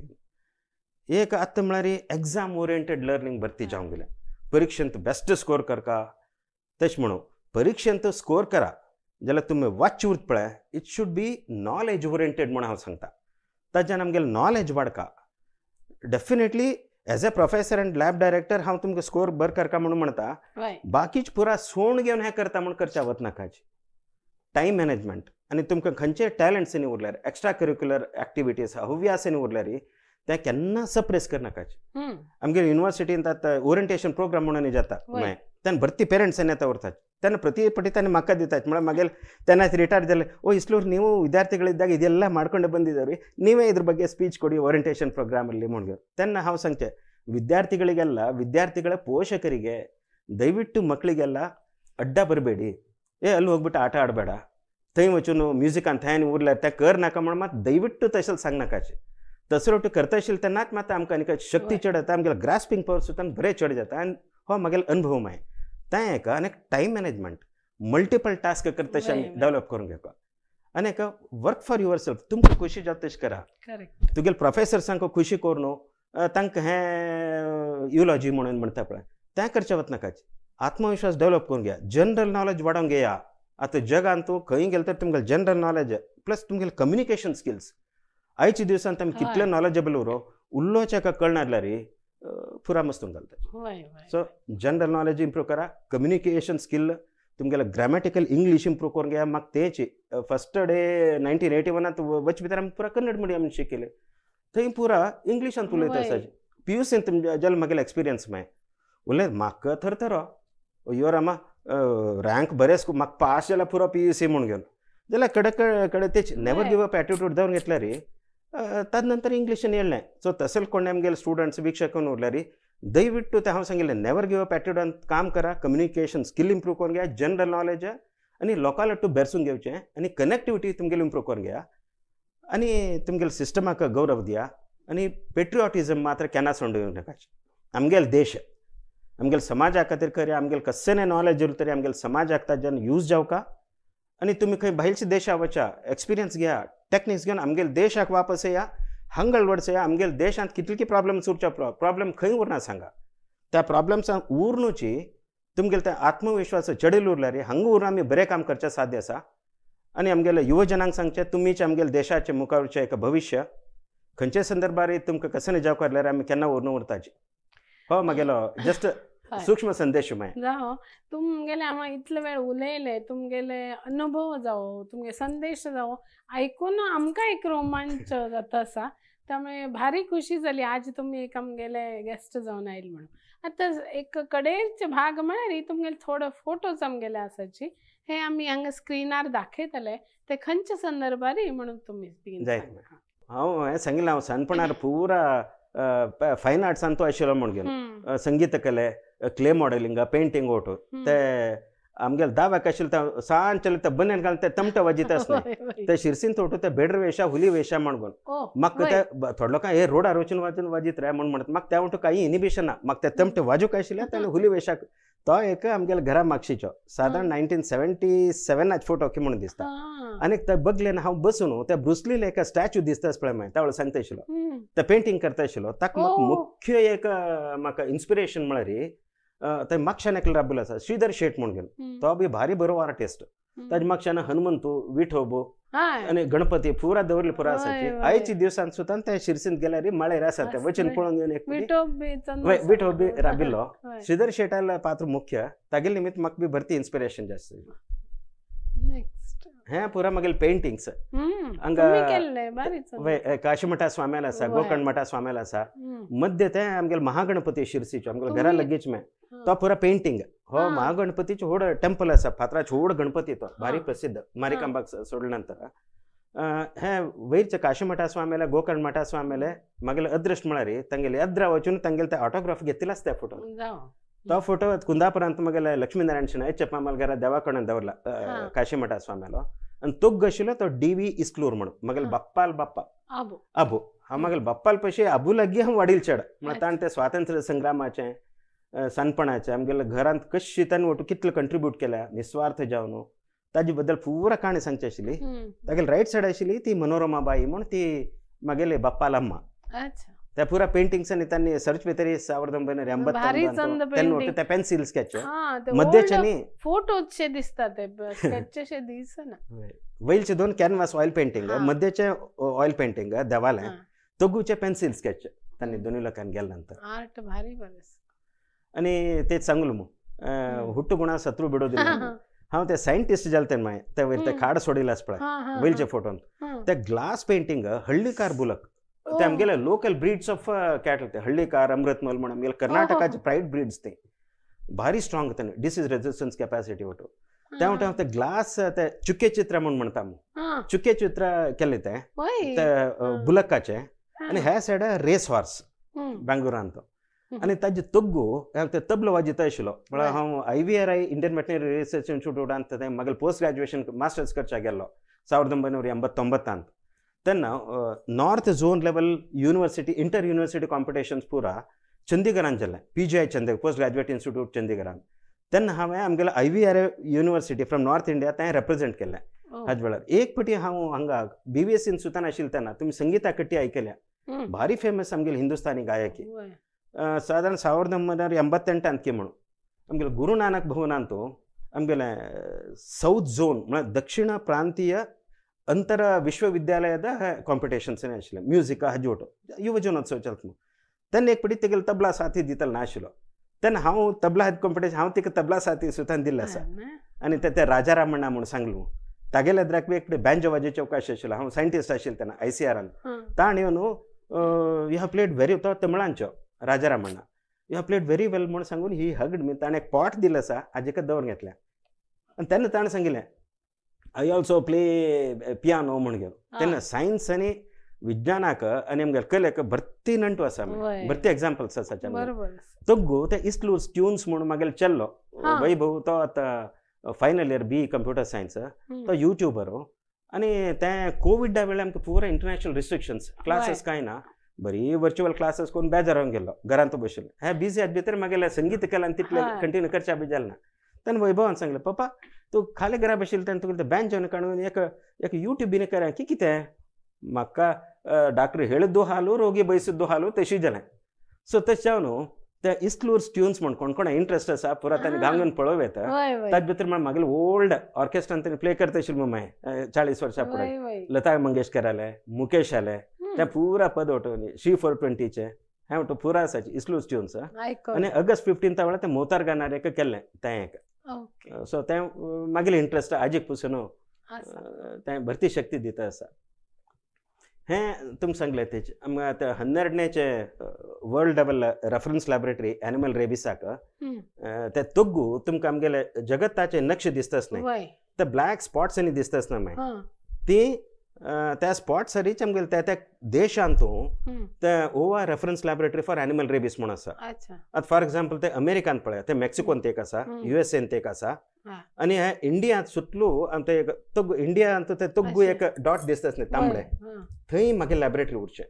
एक आतां म्हळ्यार एग्जाम ओरिएंटेड लर्निंग भरती जावंक गेल्या, परिक्षेंत बेस्ट स्कोर करका तशें म्हणून. परिक्षेंत स्कोर करा जाल्यार तुमी वाच्य उरता पळय, it should be knowledge oriented म्हूण हांव सांगता. ताच्यान आमगेलें knowledge वाडका. Definitely as a professor and lab director हांव तुमकां स्कोर बरो करका म्हणून म्हणटा, बाकीच पुरा सोण घेवन हें करता म्हूण करच्या वतनाकाची. टायम मॅनेजमेंट आनी तुमकां खंयचे टॅलंट्स न्ही उरल्यार, एक्स्ट्रा करिक्युलर एक्टिविटीज हव्यास न्ही उरल्यार तें केन्ना सप्रेस करनाकाची. आमगेले युनिवर्सिटीन आतां ओरिएंटेशन प्रोग्राम म्हणून जाता मागीर तेन्ना भरती पेरंट्स येता उरतात, तेन्ना ಪ್ರತಿ ಪಟಿ ತಾನೆ ಮಕ್ಕ ದಿತ್ತಾಯ್ತು ಮೇಡಮ್. ಮಗೇಲಿ ತೆನ್ನ ರಿಟೈರ್ ಜಾಲೆ ಓ ಇಸ್ಲೂರು ನೀವು ವಿದ್ಯಾರ್ಥಿಗಳಿದ್ದಾಗ ಇದೆಲ್ಲ ಮಾಡ್ಕೊಂಡು ಬಂದಿದ್ದೀರಿ, ನೀವೇ ಇದ್ರ ಬಗ್ಗೆ ಸ್ಪೀಚ್ ಕೊಡಿ ಓರಿಯಂಟೇಷನ್ ಪ್ರೋಗ್ರಾಮಲ್ಲಿ ಮುಳುಗಿ. ತೆನ್ನ ಹಾವು ಸಂಖ್ಯೆ ವಿದ್ಯಾರ್ಥಿಗಳಿಗೆಲ್ಲ, ವಿದ್ಯಾರ್ಥಿಗಳ ಪೋಷಕರಿಗೆ ದಯವಿಟ್ಟು ಮಕ್ಕಳಿಗೆಲ್ಲ ಅಡ್ಡ ಬರಬೇಡಿ, ಏ ಅಲ್ಲಿ ಹೋಗ್ಬಿಟ್ಟು ಆಟ ಆಡಬೇಡ, थंय वचून म्युझिकान थंय आनी उरल्यार तें कर नाका म्हण मात दयविट्टू तशें सांगनाकाचें. तसरो करता आशिल्लें तेन्नाच मात आमकां आनी शक्ती चड जाता, आमगेलो ग्रास्पिंग पावर सुद्दां बरें चड जाता आनी हो म्हागेलो अनुभव मागीर तें एक. आनी टायम मॅनेजमेंट, मल्टिपल टास्क करता तशें आमी डेवलप करूंक घेवपा. आनी एक वर्क फॉर your self, तुमकां खुशी जाता तशें करा, तुगेले प्रोफेसर्सांक खुशी करून तांकां हें युलॉजी म्हणून म्हणटा पळय तें करचें वतनाकाचें. आत्मविश्वास डेवलप करून घेया, जनरल नॉलेज वाडोवंक घेया. आतां जगान तूं खंय गेले तर तुमगेलें जनरल नॉलेज प्लस तुमगेलें कम्युनिकेशन स्किल्स. आयच्या दिवसान आमी कितले नॉलेजेबल उरो उलोवचें का कळना जाल्यार पुरा मस्तून घालता. सो जनरल नॉलेज इम्प्रूव करा, कम्युनिकेशन स्किल तुमगेले ग्रामॅटिकल इंग्लीश इम्प्रूव करून घेया. म्हाका तेच फस्ट डे 1981 वच भितर आमी पुरा कन्नड मिडियम शिकयले, थंय पुरा इंग्लिशांत उलयता आसाचे. पी यू सीन जाल्यार म्हागेले एक्सपिरियन्स मागीर उलय म्हाका थरथरो your आमा रँक बरें म्हाका पास जाल्यार पुरो पी यू सी म्हूण घेवन जाल्यार कडे कडे तेच नेवर गिव अप एटिट्यूड दवरून घेतल्यार ताजे नंतर इंग्लिशीन येयलें. सो तसले कोण आमगेले स्टुडंट्स वीक्षक उरल्यार दयविट्टू तें हांव सांगिल्लें नेवर गिव अप एटिट्यूडान काम करा, कम्युनिकेशन स्किल इम्प्रूव करून घेया, जनरल नॉलेज आनी लोकां लट्टू बेरसून घेवचें आनी कनेक्टिविटी तुमगेली इम्प्रूव करून घेया आनी तुमगेले सिस्टमाक गौरव दिया आनी पेट्रिऑटिजम मात्र केन्ना सोडून नाकाचे. आमगेले देश आमगेले समाजा खातीर करया, आमगेले कसलें नॉलेज उरता तरी आमगेले समाजाक ताज्यान यूज जावका आनी तुमी खंय भायलच्या देशा वचा एक्सपिरियन्स घेया, टॅक्निक्स घेवन आमगेले देशाक वापस येया, हांगा वडस येया. आमगेले देशांत कितली प्रॉब्लम्स उरच्या प्रॉब्लम खंय उरना सांगा, त्या प्रॉब्लम्सांक उरनुची तुमगेले त्या आत्मविश्वास चडेल उरल्यार हांगा उरून आमी बरें काम करचें साध्य आसा. आनी आमगेले युवजनांक सांगचें तुमीच आमगेले देशाचें मुखावरचें एक भविश्य खंयच्या संदर्भार तुमकां कसलें जावं करल्यार आमी केन्ना उरून उरताची. हो म्हागेलो जस्ट सूक्ष्म संदेश मागीर. जावं तुमगेले हांव इतले वेळ उलयले, तुमगेले अनुभव जावं तुमगे संदेश जावं आयकून आमकां एक रोमांच जाता आसा, त्यामुळे भारी खुशी जाली आज तुमी एक आमगेले गेस्ट जावन आयले म्हणून. आतां एक कडेचे भाग म्हळ्यार तुमगेले थोडो फोटोज आमगेले आसाची हे आमी हांगा स्क्रिनार दाखयतले, ते खंयच्या संदर्भार म्हणून तुमी बेगीन सांगा. हांव हें सांगिल्लें हांव सानपणार पुरा फायन आर्ट्सान तो आशिल्लो म्हूण घेवन संगीत कले, क्ले मॉडेलिंग, पेंटिंग ओटो ते आमगेले दाव्याक आशिल्ले ते सान चले ते बन्यान घालून ते तमटे वाजीत आसले ते शिरसीन थोटो ते बेडर वेशा हुली वेशा म्हणून म्हाका ते थोडे लोकां हे रोडार वचून वाजून वाजीत रे म्हूण म्हणत म्हाका त्या वटू काही इनिबिशन ना, म्हाका ते तमटे वाजूंक आशिल्ले ताणें हुली वेशाक. तो एक आमगेले घरा मागशीचो सादारण 1977 फोटो की म्हणून दिसता. आनी ते बगलेन हांव बसून त्या ब्रुसलीले एक स्टॅच्यू दिसता पळय मागीर त्या वेळार सांगता आशिल्लो ते पेंटींग करता आशिल्लो. ताका म्हाका मुख्य एक म्हाका इन्स्पिरेशन म्हळ्यार ते मागशान एकलो राबिल्लो आसा श्रीधर शेट म्हूण घेवन, तो बी भारी बरो आर्टिस्ट. ताजे मागशान हनुमंतू, विठोबो आनी गणपती पुरा दवरले पुरा आसाची. आयच्या दिवसान सुद्दां ते शिरसींत गेल्यार माळेर आसा ते वचून पळोवन घेवन एक विठोब बी राबिल्लो. श्रीधर शेटाले पात्र मुख्य तागेले निमित्त म्हाका बी भरती इन्स्पिरेशन जास्त. हें पुरा म्हागेले पेंटिंग्स हांगा काशीमठा स्वाम्याल आसा, गोकर्ण मठा स्वाम्याल आसा, मध्य ते आमगेले महागणपती शिरसीचो आमगेले घरा लगीच मे तो पुरा पेंटिंग. हो महागणपतीचो व्हड टेम्पल आसा, फातराचो व्हड गणपती तो भारी प्रसिद्ध मारिकांबाक सोडले नंतर. हें वयरचे काशीमठा स्वाम्याले, गोकर्ण मठा स्वाम्याले म्हागेले अदृश्ट म्हळ्यार तांगेले यात्रा वचून तांगेले ते ऑटोग्राफ घेतिल्लो आसता त्या फोटो. तो फोटो कुंदापुरांत म्हागेले लक्ष्मीनारायण शणै चप्पामाल घरा देवा कडल्यान दवरला काशीमठा स्वाम्यालो. आनी तोग्ग आशिल्लो तो डी व्ही इस्क्लूर म्हणून म्हागेले बाप्पाल बाप्पा आबू. हांव म्हागेले बाप्पाल पयशे आबू लागीं हांव वाडील चड म्हळ्यार ताणें ते स्वातंत्र्य संग्रामाचें सानपणाचें आमगेले घरांत कशी ताणें वटू कितले कंट्रिब्यूट केल्या निस्वार्थ जावन ताजे बद्दल पुरा काणी सांगची आशिल्ली. तागेली रायट सायड आशिल्ली ती मनोरमाबाई म्हूण ती म्हागेले बाप्पाल अम्मा. त्या पुरा पेंटिंग्स त्यांनी सर्च भितर 1980 ते पेन्सिल स्केच मध्यच्यानी फोटोचे दिसतात ते स्केचशे दिसना. वयलचे दोन कॅनवास ऑयल पेंटिंग, मध्यचे ऑयल पेंटिंग देवाले, तोगूचे पेन्सिल स्केच त्यांनी दोन्ही लोकांनी गेल्या नंतर आर्ट भारी बरें. आनी तेच सांगलो मग हुट्टू गुणा शत्रू बिडोदिಲ್ಲ. हांव ते सायंटिस्ट जाले तेन्ना मागीर ते वयर ते खाड सोडिल्लें आसा पळय वयलचे फोटोन ते ग्लास पेंटिंग हळ्ळीकार बुलक ते आमगेले लोकल ब्रीड्स ऑफ कॅटल ते हळ्ळीकार अमृतमल म्हण आमगेले कर्नाटकाचे प्रायड ब्रीड्स ते भारी स्ट्रॉंग ते डिसीज रेजिस्टन्स कॅपॅसिटी वटू. त्या वटेन ते ग्लास ते चुके चित्र म्हूण म्हणटा आमी चुके चित्र केले ते बुलकाचे. आनी ह्या सायड रेस हॉर्स बेंगलोरांत तो आनी ताजे तग्गू ते तबलो वाजयता आशिल्लो. म्हळ्यार हांव I V R I Indian veterinary research इन्स्टिट्यूटांत ते म्हागेले पोस्ट ग्रॅज्युएशन मास्टर्स करच्याक गेल्लो 1989 तेन्ना north zone level university inter university competitions पुरा चंदीगरान जालें, P G I Chandigarh post graduate institute चंदीगरान. तेन्ना हांवें आमगेले I V R I university from north India तें रेप्रेजेंट केलें. हाज वेळार एक पटी हांव हांगा बी व्ही एस सीन सुद्दां आशिल्लें तेन्ना तुमी संगीता कट्टी आयकल्या, भारी फेमस आमगेली हिंदुस्तानी गायकी. सादारण 1988 की म्हणून आमगेले गुरू नानक भवनांत आमगेले सೌತ್ ಝೋನ್ म्हळ्यार दक्षिण प्रांतीय अंतर विश्वविद्यालयದ ಕಾಂಪಿಟೇಷನ್ಸ್ आशिल्लें म्युझिक हाजे वटो युवजनोत्सव चलता तेन्ना एक पटी तेगेले तबला साथी दितलो ना आशिल्लो तेन्ना हांव तबला कॉम्पिटिशन हांव तिका तबला साथी सुद्दां दिल्लें आसा. आनी ते राजारामण्णा म्हूण सांगलो तागेल्या द्राक बी एक बँजो वाजोवचे अवकाश आशिल्लो. हांव सायंटिस्ट आशिल्लो तेन्ना ICR ताणें येवन you have played very, तो तमिळांचो Raja Ramanna, you have played very well म्हूण सांगून ही हगड मी ताणें एक पॉट दिलो आसा हाजे दवरून घेतल्या. आनी तेन्ना ताणें सांगिल्लें I also play piano म्हूण घेवन. तेन्ना सायन्स आनी विज्ञानाक आनी आमगे कलेक भरती नंटू आसा, भरती एग्जाम्पल्स आसा. तग्गू ते इस्लूस ट्युन्स म्हूण मागीर चल्लो वैभव, तो आतां final year B computer science, तो यूट्यूबर. आनी ते कोविडा वेळार आमकां पुरा इंटरनॅशनल रिस्ट्रिक्शन्स, क्लासीस कांय ना, बरी वर्च्युअल क्लासीस करून बेजार गेल्लो घरांत बशिल्लो. हे बिजी आत भितर मागेले संगीत कलान तितले कंटिन्यू करच्या बी जालें ना. तेन्ना वैभवान सांगलें पप्पा तूं खाली घरा बशिल्लो तेन्ना तुका बँच जॉयन काडून एक एक यूट्यूब बीन कर की कितें म्हाका डॉक्टर ಹೇಳಿದ್ದು ಹಾಲು ರೋಗಿ ಬಯಸಿದ್ದು ಹಾಲು तशी जालें. सो तशें जावन ते इस्लूर्स ट्युन्स म्हण कोण कोण इंट्रस्ट आसा पुरा ताणें गांगून पळोवं येता. ताजे भितर म्हण मागीर ओल्ड ऑर्केस्ट्रान ताणें प्ले करता आशिल्लें मागीर 40 वर्सां फुडें लता मंगेशकर आले, मुकेश आले, ते पुरा पद वटोवनी श्री 420 हें वटो पुरा आसाची इस्लूर्स ट्युन्स. आनी ऑगस्ट 15 वेळार तें मोतार गानार एक केल्लें तें एक. सो तें मागीर इंट्रस्ट आजीक पसून तें भरती शक्ती दिता आसा. हें तुमकां सांगलें तेच आमकां आतां 12ನೇचे world level reference laboratory animal रेबिसाक ते तग्गू तुमकां आमगेले जगताचे नक्ष दिसताच न्हय, ते ब्लॅक स्पॉट्स आनी दिसताच ना मागीर ती त्या स्पॉट्स आमगेले त्या त्या देशांत ते ओवा reference laboratory for animal rabies म्हूण आसा. आतां फॉर एग्जाम्पल ते अमेरिकान पळय, ते मेक्सिकोन एक आसा, USA एक आसा, आनी हे इंडियांत सुटलो आनी ते तग्गू इंडियांत ते तग्गू एक डॉट दिसताच न्हय तांबडे, थंय मागीर लॅबोरेटरी उरचें.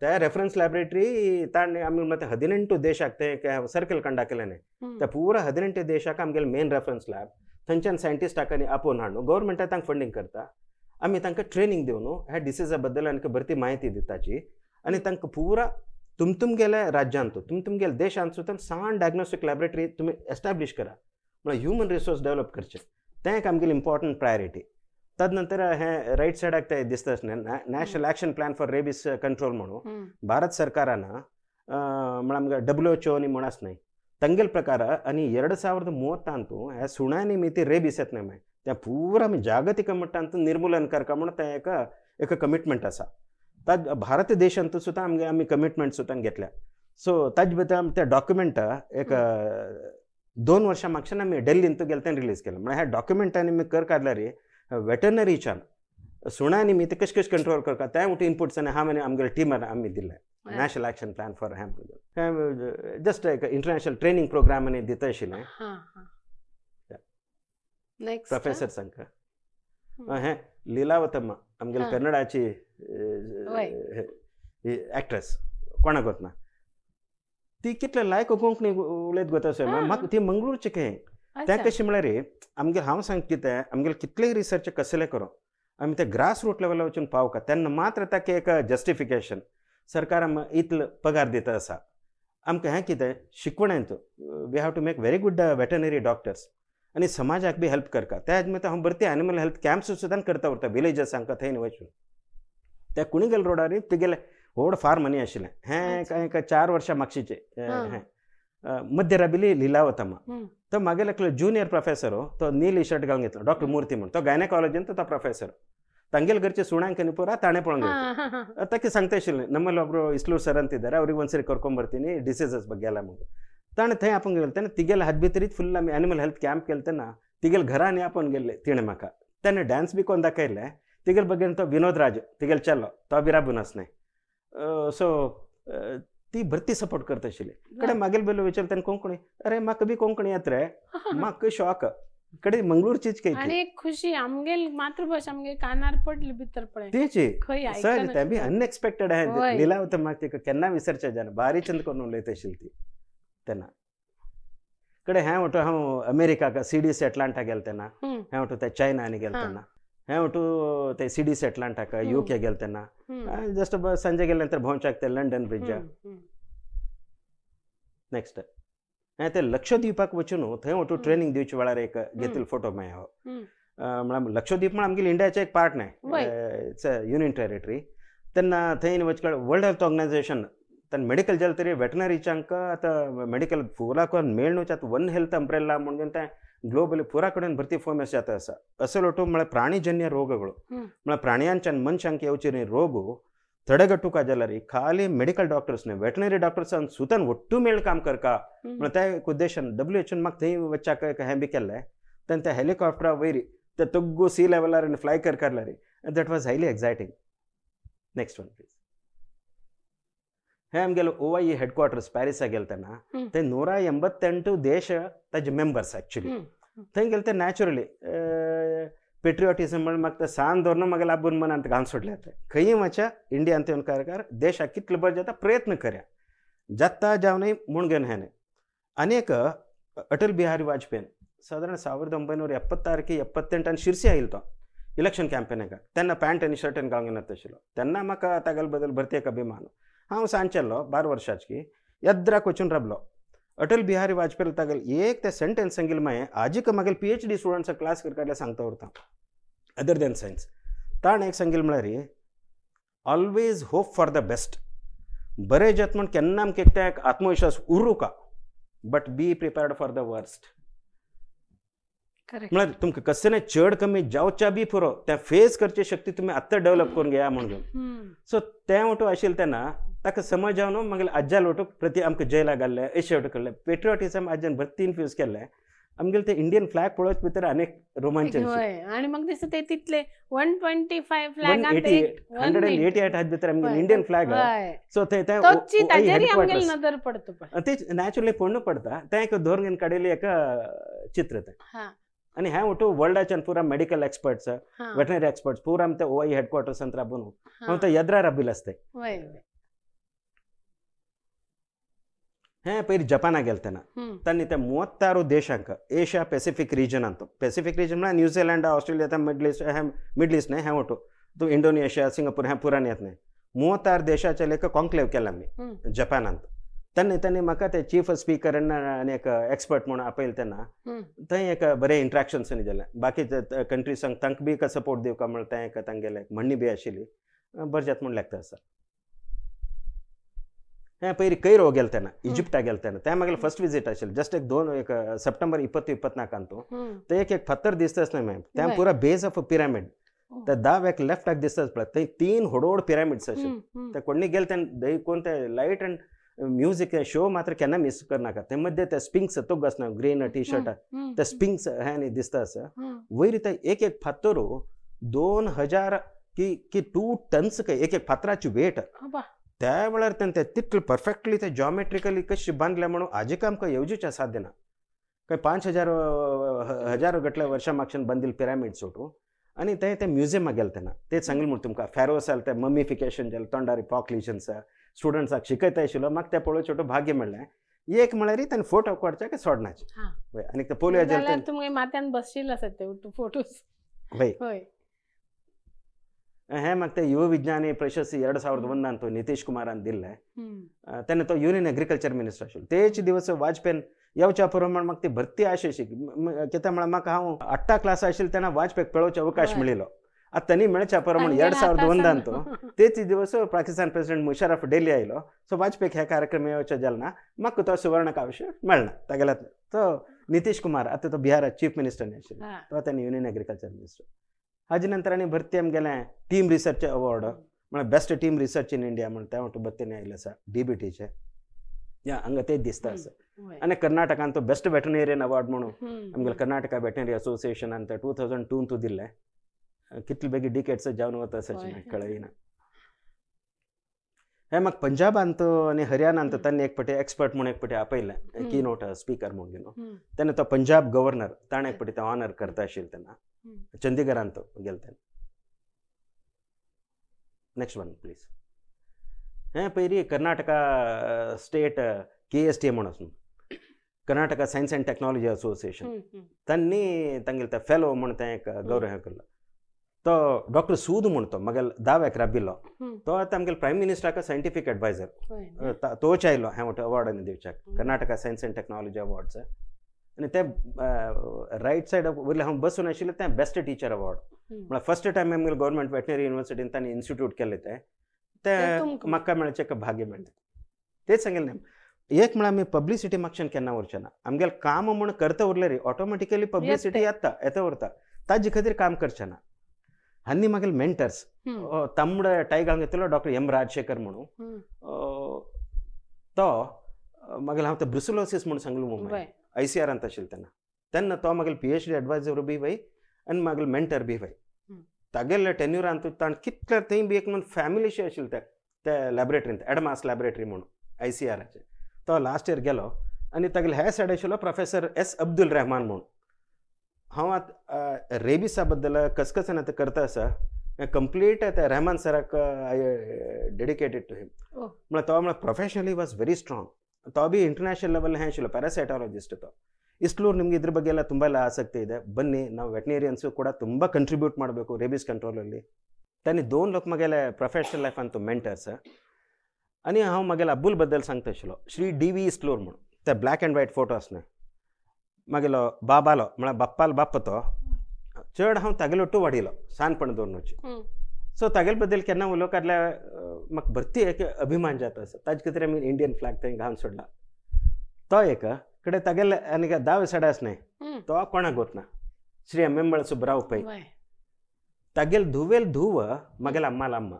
त्या रेफरन्स लॅबोरेटरी ताणें आमी म्हणटा 18 देशाक ते सर्कल कंडक्ट केलें न्हय, त्या पुरा 18 देशाक आमगेले मेन रेफरन्स लॅब थंयच्यान सायंटिस्टाक आनी आपोवन हाडून गव्हर्मेंटा तांकां फंडींग करता, आमी तांकां ट्रेनींग दिवन ह्या डिसीजा बद्दल आनी भरती म्हायती दिताची आनी तांकां पुरा तुमगेल्या राज्यांत तुमगेल्या देशांत सुद्दां सान डायग्नोस्टीक लॅबोरेटरी तुमी एस्टाब्लीश करा म्हळ्यार ह्युमन रिसोर्स डेवलप करचें, तें एक आमगेली इम्पॉर्टंट प्रायोरिटी. तदनंतर हें रायट सायडाक तें दिसता न्हय national action plan for rabies control म्हणून भारत सरकारान म्हळ्यार आमकां WHO आनी म्हण आसा न्हय तांगेले प्रकार आनी 2030 ह्या सुण्यांनी मिती रेबीस येत न्हय मागीर तें पुरा आमी जागतीक मट्टांत निर्मूलन करका म्हूण तें एक एक कमिटमेंट आसा. ताज भारत देशांत सुद्दां आमगे आमी कमिटमेंट सुद्दां घेतल्या. सो ताजे भितर आमी तें डॉक्युमेंट एक 2 वर्सां मागच्यान आमी डेल्लींत गेले तें रिलीज केलें. म्हळ्यार ह्या डॉक्युमेंटांनी आमी कर काडल्यार वेटनरीच्यान सुण्यांनी मी ते कशें कशें कंट्रोल करता तें वटे इनपुट्स आनी हांव आनी आमगेले टिमान आमी दिलें नॅशनल एक्शन प्लॅन फॉर हें हें जस्ट एक इंटरनॅशनल ट्रेनींग प्रोग्राम आनी दिता आशिल्लें प्रोफेसर सांगका. हें लीलावतम्मा आमगेले कन्नडाची एक्ट्रेस कोणाक वतना ती कितले लायक कोंकणी उलयत गोता म्हाका ती मंगळूरची खंय तें कशें म्हळ्यार आमगेले हांव सांगता कितें आमगेले कितलेय रिसर्च कसले करूं आमी ते ग्रास रूट लेवलार वचून पावका तेन्ना मात्र ताका एक जस्टिफिकेशन सरकार आमकां इतलो पगार दिता आसा. आमकां हें कितें शिकवणेंत we have to make very good veterinary doctors आनी समाजाक बी हेल्प करता. त्या निमित्त हांव भरती एनिमल हेल्थ कॅम्प्स सुद्दां करता उरता विलेजर्सांक थंय वचून. त्या कुणीगल रोडार तिगेले व्हड फार्म आनी आशिल्लें हें कांय 4 वर्सां मागशीचें हें मध्यराबिली लीलावतम्मा तो मागेले एकलो ज्युनियर प्रोफेसर तो नीली शर्ट घालून घेतलो डॉक्टर मूर्ती म्हूण, तो गायनेकॉलॉजीन तो प्रोफेसर तांगेले घरचे ಸುಣಾಂಕ ಪೂರ ತಾಣೆ ಪೊಳಂಗ ತಕ್ಕೆ सांगता आशिल्लें ನಮ್ಮಲ್ಲಿ ಒಬ್ರು ಇಸ್ಲೂರ್ ಸರ್ ಅಂತಿದ್ದಾರೆ ಅವ್ರಿಗೆ ಒಂದ್ಸರಿ ಕರ್ಕೊಂಬರ್ತೀನಿ ಡಿಸೀಸಸ್ ಬಗ್ಗೆ ಎಲ್ಲ ಮುಗಿ ताणें थंय आपूण गेले तेन्ना तिगेले हात भितरीत फुल्ल आमी एनिमल हेल्थ कॅम्प केले तेन्ना तिगेले घरांनी आपोवन गेल्ले तिणें म्हाका तेन्ना डान्स बी कोण दाखयल्ले तिगेले बगेन तो विनोद राज तिगेले चेलो तो बी राबून आसनाय. सो ती भरती सपोर्ट करता आशिल्ली. कडे मागील बेलो विचारले तेन्ना कोंकणी अरे म्हाका बी कोंकणी येत रे म्हाका शॉक कडे मंगळूरचीच काही आणि एक खुशी आमगेल मातृभाषा आमगे कानार पडली भितर पडले तेची सर ते बी अनएक्सपेक्टेड आहे लीलावत म्हाका तिका केन्ना विसरचें जायना भारी चंद करून उलयता आशिल्ली ती तेन्ना. कडे हें वटो हांव अमेरिकाक CDC Atlanta गेले तेन्ना हें वटो ते चायना आनी गेले तेन्ना हें वटो ते CDC अटलांटाक UK गेले तेन्ना जस्ट संजय गेले नंतर भोंवच्याक ते लंडन ब्रिज. नेक्स्ट हें ते लक्षद्वीपाक वचून थंय वटो ट्रेनींग दिवचे वेळार एक घेतिल्लो फोटो मागीर हो म्हळ्यार लक्षद्वीप म्हळ्यार आमगेले इंडियाचें एक पार्ट न्हय, it's a union territory. तेन्ना थंय वचकळ वर्ल्ड हेल्थ ऑर्गनायझेशन तेन्ना मेडिकल जालें तरी वेटनरीच्यांक आतां मेडिकल फुलाक मेळ्ळूच आतां वन हेल्थ अंब्रेला म्हणून तें ग्लोबली पुरा कडेन भरती फेमस जाता आसा. असल ಒಟ್ಟು म्हळ्यार ಪ್ರಾಣಿಜನ್ಯ ರೋಗಗಳು म्हळ्यार ಪ್ರಾಣಿಯಾಂच्यान मनशांक येवचे न्ही रोग ತಡೆಗಟ್ಟುಕ जाल्यार खाली मेडिकल डॉक्टर्स न्ही वेटनरी डॉक्टर्सान सुतान ಒಟ್ಟು मेळ काम करका म्हळ्यार त्या एक उद्देशान WHO म्हाका थंय वच्चाक हें बी केल्लें. तेन्ना त्या हेलिकॉप्टरा वयर ते तग्गू सी लेवलार आनी fly करकारले. That was highly exciting. Next one please. हे आमगेलो OIE headquarters प्यारिसाक गेले तेन्ना ते 188 देश ताजे मेंबर्स एक्चुअली थंय गेले ते नॅचरली पेट्रियोटिझम म्हण म्हाका ते सान दवरून म्हागे आबून मनांत घालून सोडले. खंयी वच्या इंडियांत येवन कारकार देशाक कितले बरें जाता प्रयत्न करया जाता जावनय म्हूण घेवन हें. आनी एक अटल बिहारी वाजपेयी सादारण 1976 78 शिरसी आयिल्लो तो इलेक्शन कॅम्पेनाक तेन्ना पॅन्ट आनी शर्ट आनी घालूंक नाशिल्लो. तेन्ना म्हाका तागेले बद्दल भरती एक अभिमान. हांव सांचेल्लो 12 वर्सांची यद्राक वचून राबलो. अटल बिहारी वाजपेयी तागेले एक ते सेंटेन्स सांगिल्लें मागीर आजीक म्हागेले PhD स्टुडंट्साक क्लास करकाडल्यार सांगता उरता अदर दॅन सायन्स. ताणें एक सांगिल्लें म्हळ्यार always hope for the best. बरें जाता म्हण केन्ना आमकां एकट्याक आत्मविश्वास उरूका but be prepared for the worst. म्हळ्यार तुमकां कसलें चड कमी जावच्या बी पुरो तें फेस करची शक्ती तुमी आत्तां डेवलप करून घेया म्हणून. सो तें वटू आशिल्लें तेन्ना ताका समज जावन मागीर आज्याल वटू प्रती आमकां जैला घाल्लें अशें वटू केल्लें. पेट्रियोटिझम आज्यान भरती इन्फ्यूज केल्लें. आमगेलें ते इंडियन फ्लॅग पळोवचे भितर अनेक रोमांचन. आनी म्हाका दिसता ते तितले 125 फ्लॅग 188 हात भितर आमगेले इंडियन फ्लॅग. सो ते नदर पडटा तेच नॅचरली पडणू पडटा तें एक धरून काडिल्लें एक चित्र तें. आनी हें वटू वर्ल्डाच्यान पुरा मेडिकल एक्सपर्ट्स वेटनरी एक्सपर्ट्स पुरा आमच्या OIE हेडक्वॉर्टर्सांत राबून हांव ते यद्रा राबिल्लें आसता. हें पयर जपानाक गेले तेन्ना तांणी त्या 36 देशांक एशिया पॅसिफीक रिजन अंत पॅसिफीक रिजन म्हळ्यार न्यूझीलंड ऑस्ट्रेलिया मिडल ईस्ट हें मिडल ईस्ट न्ही हें वटू तूं इंडोनेशिया सिंगापूर हें पुरान येत न्ही 36 देशाचे लेख कॉन्क्लेव केला आमी जपानांत. तांणी तांणी म्हाका ते चीफ स्पीकर आनी एक एक्सपर्ट म्हणून आपयलें तेन्ना थंय एक बरें इंट्रॅक्शन्स जालें. बाकीचे कंट्रीसांक तांकां बी सपोर्ट दिवका म्हळ्यार तें एक तांगेलें म्हणणी बी आशिल्ली बरें जाता म्हूण लागता आसा. हें पयर कैरो गेले तेन्ना इजिप्टाक गेले तेन्ना तें म्हागेलें फर्स्ट विजीट आशिल्लें. जस्ट एक 2 एक सप्टेंबर 20 24 थंय एक एक फातर दिसताच न्ही मॅम तें पुरा बेज ऑफ अ पिरामीड त्या दाव्याक लेफ्टाक दिसताच पळय थंय 3 व्हड पिरामिड्स आशिल्ले. ते कोणी गेले तेन्ना दही ते लायट अँड म्युझिक शो मात्र केन्ना मिस करनाका. ते मध्ये ते स्पिंक्स तो आसना ग्रीन टी शर्ट ते स्पिंक्स हें न्ही दिसता आसा वयर ते एक एक फातर 2000 की 2 टन्स एक एक फातराची वेट. त्या वेळार तें ते तितले परफेक्टली ते जॉमेट्रिकली कशें बांदलें म्हणून आजीक आमकां येवजूचें साध्य ना. काय 5000 हजारो गटल्या वर्सां मागच्यान बांदिल्ले पिरामिड्स वटू. आनी ते ते म्युझियमाक गेले तेन्ना तेच सांगलें म्हूण तुमकां फॅरोस आसले ते ममिफिकेशन जालें तोंडार पॉक लिजन्स स्टुडंट्साक शिकयता आशिल्लो म्हाका तें पळोवचें वटू भाग्य मेळ्ळें. एक म्हळ्यार ताणें फोटो काडचे काय सोडनाचे हय आनी ते पोलियो जाल्यार तुमगे माथ्यान बसशील आसा ते फोटोज. हय हें म्हाका ते युव विज्ञानी प्रशस्ती 2001 अंतू नितीश कुमारान दिल्लें. तेन्ना तो युनियन एग्रीकल्चर मिनिस्टर आशिल्लो. तेच दिवस वाजपेयी येवच्या पुरो म्हण म्हाका ती भरती आशा आशिल्ली कित्याक म्हळ्यार म्हाका हांव 8 क्लास आशिल्लो तेन्ना वाजपेयीक पळोवचो अवकाश मेळिल्लो. आतां तांणी मेळच्या पुरो म्हण 2002 अंतू तेच दिवस पाकिस्तान प्रेसिडेंट मुशर्रफ डेली आयलो. सो वाजपेयीक हे कार्यक्रम येवचें जालें ना म्हाका तो सुवर्णकावश मेळना तागेल्या. तो नितीश कुमार आतां तो बिहारा चीफ मिनिस्टर न्ही आशिल्लो तो तेन्ना युनियन एग्रीकल्चर मिनिस्टर. हाजे नंतर आनी भरती आमगेलें team research award म्हळ्यार best team research in India म्हण तें वटू भरतीन आयिल्लें आसा DBTचें हांगा तें दिसता आसा. आनी कर्नाटकान तो बेस्ट वेटनरियन अवॉर्ड म्हणून आमगेले कर्नाटका वेटनरी असोसिएशनान ते 2002 तूं दिल्लें. कितले बेगीन डिकेट्स जावन वता अशें कळना. हें म्हाका पंजाबांत आनी हरियाणांत तांणी एक पटी एक्सपर्ट म्हूण एक पटी आपयलें की नोट स्पीकर म्हूण घेवन. तेन्ना तो पंजाब गव्हर्नर ताणें एक पटी ते ऑनर करता आशिल्लें तेन्ना चंदीगरांत गेले तेन्ना. Next one please. हें पयलीं कर्नाटका स्टेट KSTA म्हूण आसा Karnataka science and technology association तांणी तांगेले ते फेलो म्हूण तें एक गौरव हें केल्लो. तो डॉक्टर सूद म्हूण तो म्हागेले दाव्याक राबिल्लो तो आतां आमगेले प्रायम मिनिस्टराक सायंटिफीक एडवायजर तोच आयलो हें वटू अवॉर्ड आनी दिवच्याक Karnataka science and technology awards. आनी ते रायट सायड वयले हांव बसून आशिल्लें तें बेस्ट टिचर अवॉर्ड म्हळ्यार फर्स्ट टायम आमगेले गव्हर्मेंट वेटनरी युनिवर्सिटीन तांणी इन्स्टिट्यूट केल्लें तें तें म्हाका मेळचें एक भाग्य मेळ्ळें. तेच सांगिल्लें एक म्हळ्यार आमी पब्लिसिटी मागच्यान केन्ना उरचें ना. आमगेलें काम म्हूण करता उरलें रे ऑटोमॅटिकली पब्लिसिटी येता येता उरता, ताजे खातीर काम करचें ना. आनी मागीर मेंटर्स तांबड टाय घालून घेतलो डॉक्टर एम राजशेखर म्हणून, तो मागीर हांव ते ब्रुसुलोसीस म्हणून सांगलो मुंबय ICRांत आशिल्लो तेन्ना, तेन्ना तो मागीर PhD adviser बी वय आनी मागीर मेंटर बी वय. तागेल्या टेन्युरांत ताणें कितले थंय बी एक म्हणून फॅमिलीशी आशिल्लें ते त्या लॅबोरेटरींत, एडमास लॅबोरेटरी म्हणून ICRाचें. तो लास्ट इयर गेलो आनी तागेले हे सायड आशिल्लो प्रोफेसर एस अब्दुल रहमान म्हणून. हांव आतां रेबिसा बद्दल कसकसन आतां करता आसा कंप्लीट त्या रहमान सराक I dedicated to him. म्हळ्यार तो म्हळ्यार प्रोफेशनली वॉज व्हेरी स्ट्रांग. तो बी ಇಂಟರ್ನ್ಯಾಷನಲ್ ಲೆವೆಲ್ ಹ್ಯಾ ಆಶಿಲ್ಲ ಪ್ಯಾರಾಸೈಟಾಲಜಿಸ್ಟ್ तो. ಇಸ್ಲೂರು ನಿಮಗೆ ಇದ್ರ ಬಗ್ಗೆ ಎಲ್ಲ ತುಂಬ ಎಲ್ಲ ಆಸಕ್ತಿ ಇದೆ, ಬನ್ನಿ ನಾವು ವೆಟನೇರಿಯನ್ಸು ಕೂಡ ತುಂಬ ಕಂಟ್ರಿಬ್ಯೂಟ್ ಮಾಡಬೇಕು ರೇಬಿಸ್ ಕಂಟ್ರೋಲಲ್ಲಿ. तांणी दोन लोक म्हगेले प्रोफेशनल लायफान तो मेंटर्स. आनी हांव म्हगेल्या अब्बुल बद्दल सांगता आशिल्लो श्री डी वी इस्लोर म्हणून, ते ब्लॅक अँड व्हायट फोटो आसले मागेलो बाबालो म्हळ्यार बाप्पालो बाप्प तो चड हांव तागेलो टू वाडिलो सानपण दवरनूच. सो तागेले बद्दल केन्ना उलोवंक काडल्यार म्हाका भरती एक अभिमान जाता आसा. ताजे खातीर आमी इंडियन फ्लॅग थंय घालून सोडला. तो एक कडे तागेले आनी दावे सायड आसनाय तो कोणाक गोतना श्री एम सुब्राव पै, तागेल धुवेल धुव मगेल अम्माल अम्मा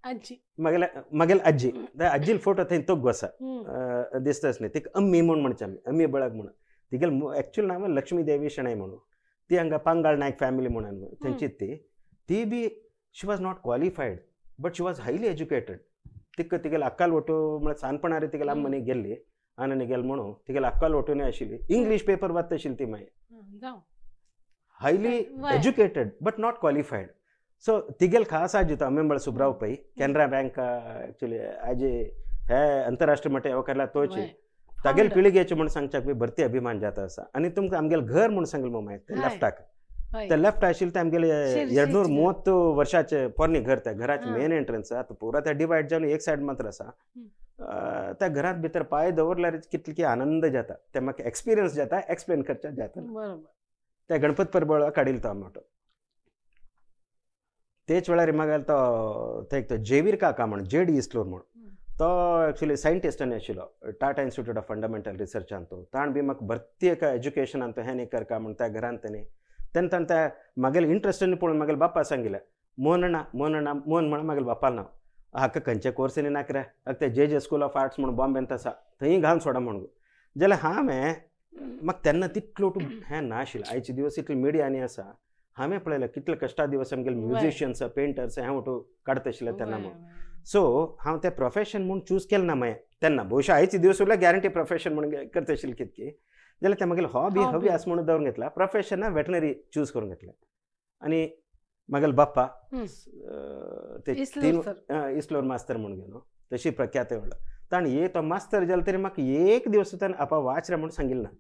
आजी मगेल मगेल आजी, आजील फोटो थंय तोग्गो आसा दिसताच न्ही. तिका अम्मी म्हूण म्हणचे आमी, अम्मी बळग म्हणून. तिगेल एक्चुअल नांव लक्ष्मी देवी शणै म्हणून. ती हांगा पांगाळ नायक फॅमिली म्हणून थंयची ती ती बी she was not qualified but she was highly educated. तिका तिगेल अक्काल ಒಟ್ಟು म्हळ्यार सानपणार तिगेल अम्मनी गेल्ली आनी गेल म्हणून तिगेल अक्काल ಒಟ್ಟುನೇ आशिल्ली, इंग्लीश पेपर वाचता आशिल्ली ती मागीर. Highly educated but not qualified. So तिगेल खास आजी तो अम्मेंबळ सुब्राव पै, केनरा बँक एक्चुअली आजी हे अंतरराष्ट्रीय मट्टे येवकारला तोची तागेल पिळगेचे म्हूण सांगच्याक बी भरती अभिमान जाता आसा. आनी तुमकां आमगेल घर म्हूण सांगलें मागीर ते लेफ्टाक, ते लेफ्ट आशिल्लें ते आमगेले 230 वर्षाचे पोरणे घर. त्या घराचे मेन एंट्रन्स आतां पुरा ते डिवायड जावन एक सायड मात्र आसा. त्या घरांत भितर पांय दवरल्यार कितले की आनंद जाता, ते म्हाका एक्सपिरियन्स जाता, एक्सप्लेन करच्याक जाता. त्या गणपत परबळ काडिल्लो तो मोटो. तेच वेळार मागीर तो एक तो जेवीर काका म्हण, जे डी इस्लोर म्हण, तो एक्चुअली सायंटिस्ट आनी आशिल्लो टाटा इन्स्टिट्यूट ऑफ फंडामेंटल रिसर्चान. तो ताण बी म्हाका भरती एका एज्युकेशनान तो हें करका म्हण त्या घरांत तेणी तेन्ना ताणें त्या म्हागेले इंट्रस्टान पळोवन म्हागेले बाप्पा सांगिल्लें मोहन मोहन मोहन म्हण म्हागेले बाप्पाल नांव, हाका खंयच्या कोर्सीनी नाकरे हाका ते जे जे स्कूल ऑफ आर्ट्स म्हण बॉम्बेंत आसा थंय घालून सोडा म्हणून. जाल्यार हांवें म्हाका तेन्ना तितलो हें ना आशिल्लें. आयचे दिवस इतले मिडिया आनी आसा, हांवें पळयलें कितले कश्टा दिवस आमगेले म्युजिशियन्स पेंटर्स हें वटू काडता आशिल्ले तेन्ना म्हणून. सो हांव तें प्रोफेशन म्हूण चूज केलें ना मागीर तेन्ना, बहुशा आयचे दिवस उरल्यार गॅरंटी प्रोफेशन म्हूण करता आशिल्लें कितकी. जाल्यार तें मागीर हॉबी हॉबी आसा म्हणून दवरून घेतला, प्रोफेशन वेटनरी चूज करून घेतलें. आनी मागेले बाप्पा ते तीन इस्लोर मास्तर म्हणून गेलो, तशी प्रख्यात व्हडलो. ताणें एक तो मास्तर जालो तरी म्हाका एक दिवस ताणें आपा वाच रे म्हणून सांगिल्लें ना.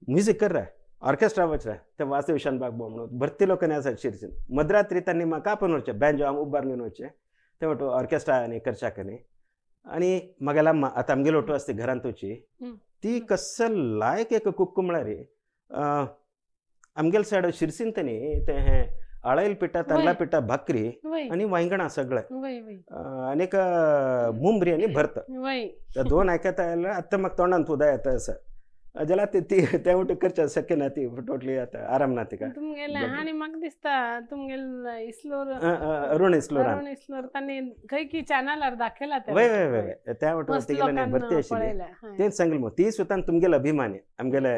म्युजीक कर रे, ऑर्केस्ट्रा वच रे, ते वासदेव शानबाग म्हणून भरती लोकांनी आसा शिरसीन. मध्यरात्री तांणी म्हाका आपोवन वचचें, बँजो हांव उबारून घेवन वचचें ते वटू ऑर्केस्ट्रा आनी करच्याक न्ही. आनी म्हागेल्या आतां आमगेलो वटू आसा ती घरांत वची ती कस्सल लायक एक कुक्क म्हळ्यार आमगेले सायड शिरसीन तेणी तें हें आळयल पिठा तांदळा पिठा भाकरी आनी वांयगणां सगळें आनी एक मुंबरी आनी भरत, त्या दोन आयकता आयल्यार आतां म्हाका तोंडान उदक येता आसा. जाल्यार ती तें वटू करचें शक्य ना, ती टोटली आतां आराम ना तिका. तुमगेलें आनी म्हाका दिसता तुमगेले इस्लोर अरुण इस्लोर, अरुण इस्लोर तांणी खंय की चॅनलार दाखयला. वय वय वय त्या वटू तिगेले भरती आशिल्ली. तेंच सांगलें मग ती सुद्दां तुमगेले अभिमानी आमगेले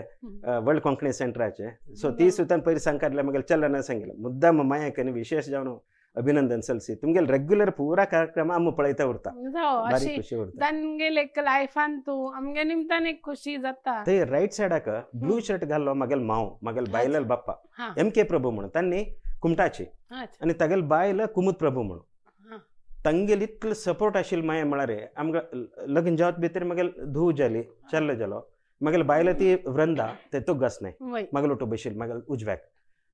वर्ल्ड कोंकणी सेंटराचे. सो ती सुद्दां पयलीं सांगकारले मागीर चलना सांगिल्लें मुद्दाम मायाक आनी विशेष जावन अभिनंदन सलसी. तुमगेले रेग्युलर पुरा कार्यक्रम आमी पळयता उरता, बारीक खुशी उरता तांगेले एक लायफान तूं आमगे निमतान एक खुशी जाता. ते रायट सायडाक ब्लू शर्ट घाल्लो मागेल माव, मागेल बायलेल बाप्पा एम के प्रभू म्हणून, तांणी कुमटाची आनी तागेल बायल कुमुद प्रभू म्हणून. तांगेल इतलो सपोर्ट आशिल्लो माया म्हळ्यार आमकां लग्न जावत भितर मागेल धूव जाली, चल्लो जालो. मागेल बायल ती वृंदा ते तो गस न्हय मागेल ओटो बशिल्ली मागेल उजव्याक,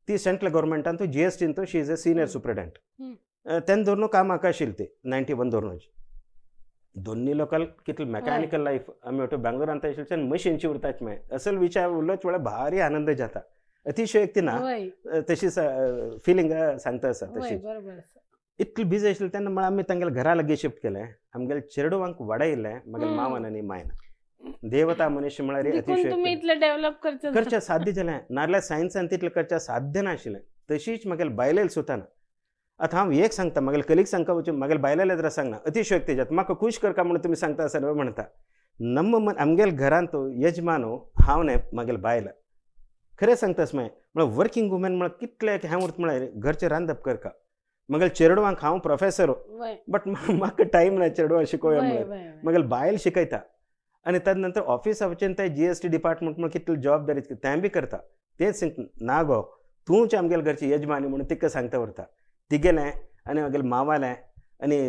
ती सेंट्रल गव्हर्मेंटान तो GST तो she is a senior superintendent. तेन्ना धरून कामाक आशिल्ली ती 91 धरून. दोन्ही लोकांक कितले मेकॅनिकल लायफ आमी वटू बेंगलोरांत आशिल्ल्यान मशीनची उरताच मागीर असल विचार उरलोच वेळार भारी आनंद जाता, अतिशयोक्ती ना तशी फिलिंग सांगता आसा तशी. इतले बिजी आशिल्ले तेन्ना म्हळ्यार आमी तांगेल्या घरा लागीं शिफ्ट केलें. आमगेले चेडवांक वाडयलें मागीर मामान आनी मायन. देवता मनीस म्हळ्यार अतिशय डेव्हलप करचें साध्य जालें नाजाल्यार सायन्सान तितलें करचें साध्य नाशिल्लें. तशीच मागीर बायलेल सुद्दां आतां हांव एक सांगता मागीर कलीग सांगता वचून मागीर बायलेले जरा सांगना अतिशयोक्ती जाता म्हाका खूश करका म्हणून तुमी सांगता सर्व म्हणटा. नम्म मन आमगेल घरांत यजमानो हांव न्हय मागीर बायल खरें सांगतास मागीर म्हळ्यार वर्किंग वुमेन म्हळ्यार कितलें हें उरता म्हळ्यार घरचें रांदप करका. मागीर चेडवांक हांव प्रोफेसर बट म्हाका टायम ना चेडवां शिकोवया म्हळ्यार मागीर बायल शिकयता. आनी ताजे नंतर ऑफिसा वचून ते GST department म्हण कितली जबाबदारी तें बी करता. तेंच सांगता ना गो तूंच आमगेले घरची यजमानी म्हणून तिका सांगता उरता. तिगेलें आनी मागीर मावालें आनी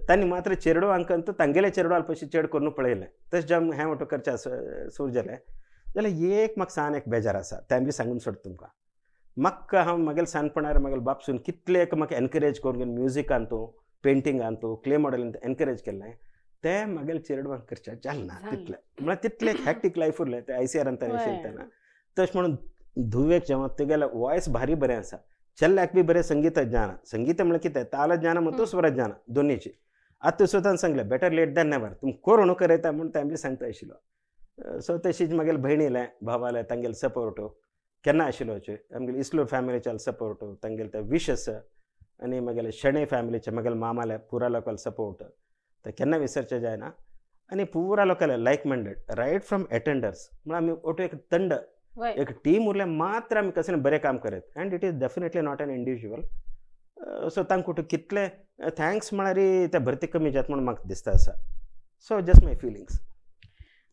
तांणी मात्र चेडवांक तांगेले चेडवां पयशे चेड करून पळयलें. तशें जें हें म्हणटा करचें सुरू जालें जाल्यार एक म्हाका सान एक बेजार आसा तें बी सांगून सोडटा तुमकां. म्हाका हांव मागेले सानपणार मागेले बापसून कितले एक म्हाका एनकरेज करून म्युजिकान तूं पेंटिंगान तूं क्ले मॉडलीन एनकरेज केल्लें तें मागेले चेडवांक करचें जालें ना तितलें. म्हळ्यार तितलें एक हॅक्टीक लायफ उरलें तें ICR आशिल्लें तेन्ना. तशें म्हणून धुवेक जेन्ना तुगेलें वॉयस भारी बरें आसा चेल्ल्याक बी बरें संगीत ज्ञान. संगीत म्हळ्यार कितें ताल ज्ञान म्हण स्वर ज्ञान दोनीची. आतां तूं स्वतान सांगलें बेटर लेट दॅन नेवर तुम करून करयता म्हूण तें बी सांगता आशिल्लो. सो तशीच मागीर भयणीलें भावालें तांगेले सपोर्ट केन्ना आशिल्लो आमगेले इस्लो फॅमिलीचे सपोर्ट तांगेले ते विशस आनी मागीर शणे फॅमिलीचे मागीर मामाले पुरा लोकांले सपोर्ट ते केन्ना विसरचें जायना. आनी पुरा लोकांले like minded right from attenders म्हळ्यार आमी ओटो एक तंड एक टीम उरलें मात्र आमी कसलें बरें काम करत. And it is definitely not an individual. So तांकां कितले thanks म्हळ्यार ते भरती कमी जाता म्हणून म्हाका दिसता आसा. So just my feelings.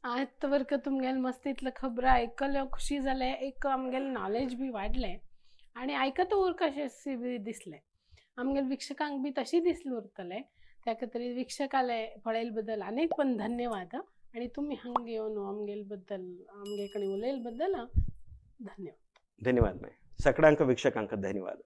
आयत वर्क तुमगेले मस्त इतलें खबर आयकल्यो खुशी जालें एक आमगेलें नॉलेज बी वाडलें आनी आयकत उरका अशें बी दिसलें आमगेले वीक्षकांक बी तशें दिसलें उरतलें. त्या खातीर वीक्षकाले पळयले बद्दल अनेक पण धन्यवाद आनी तुमी हांगा येवन आमगेले बद्दल आमगे कडेन उलयले बद्दल धन्यवाद. धन्यवाद मागीर सगळ्यांक वीक्षकांक धन्यवाद.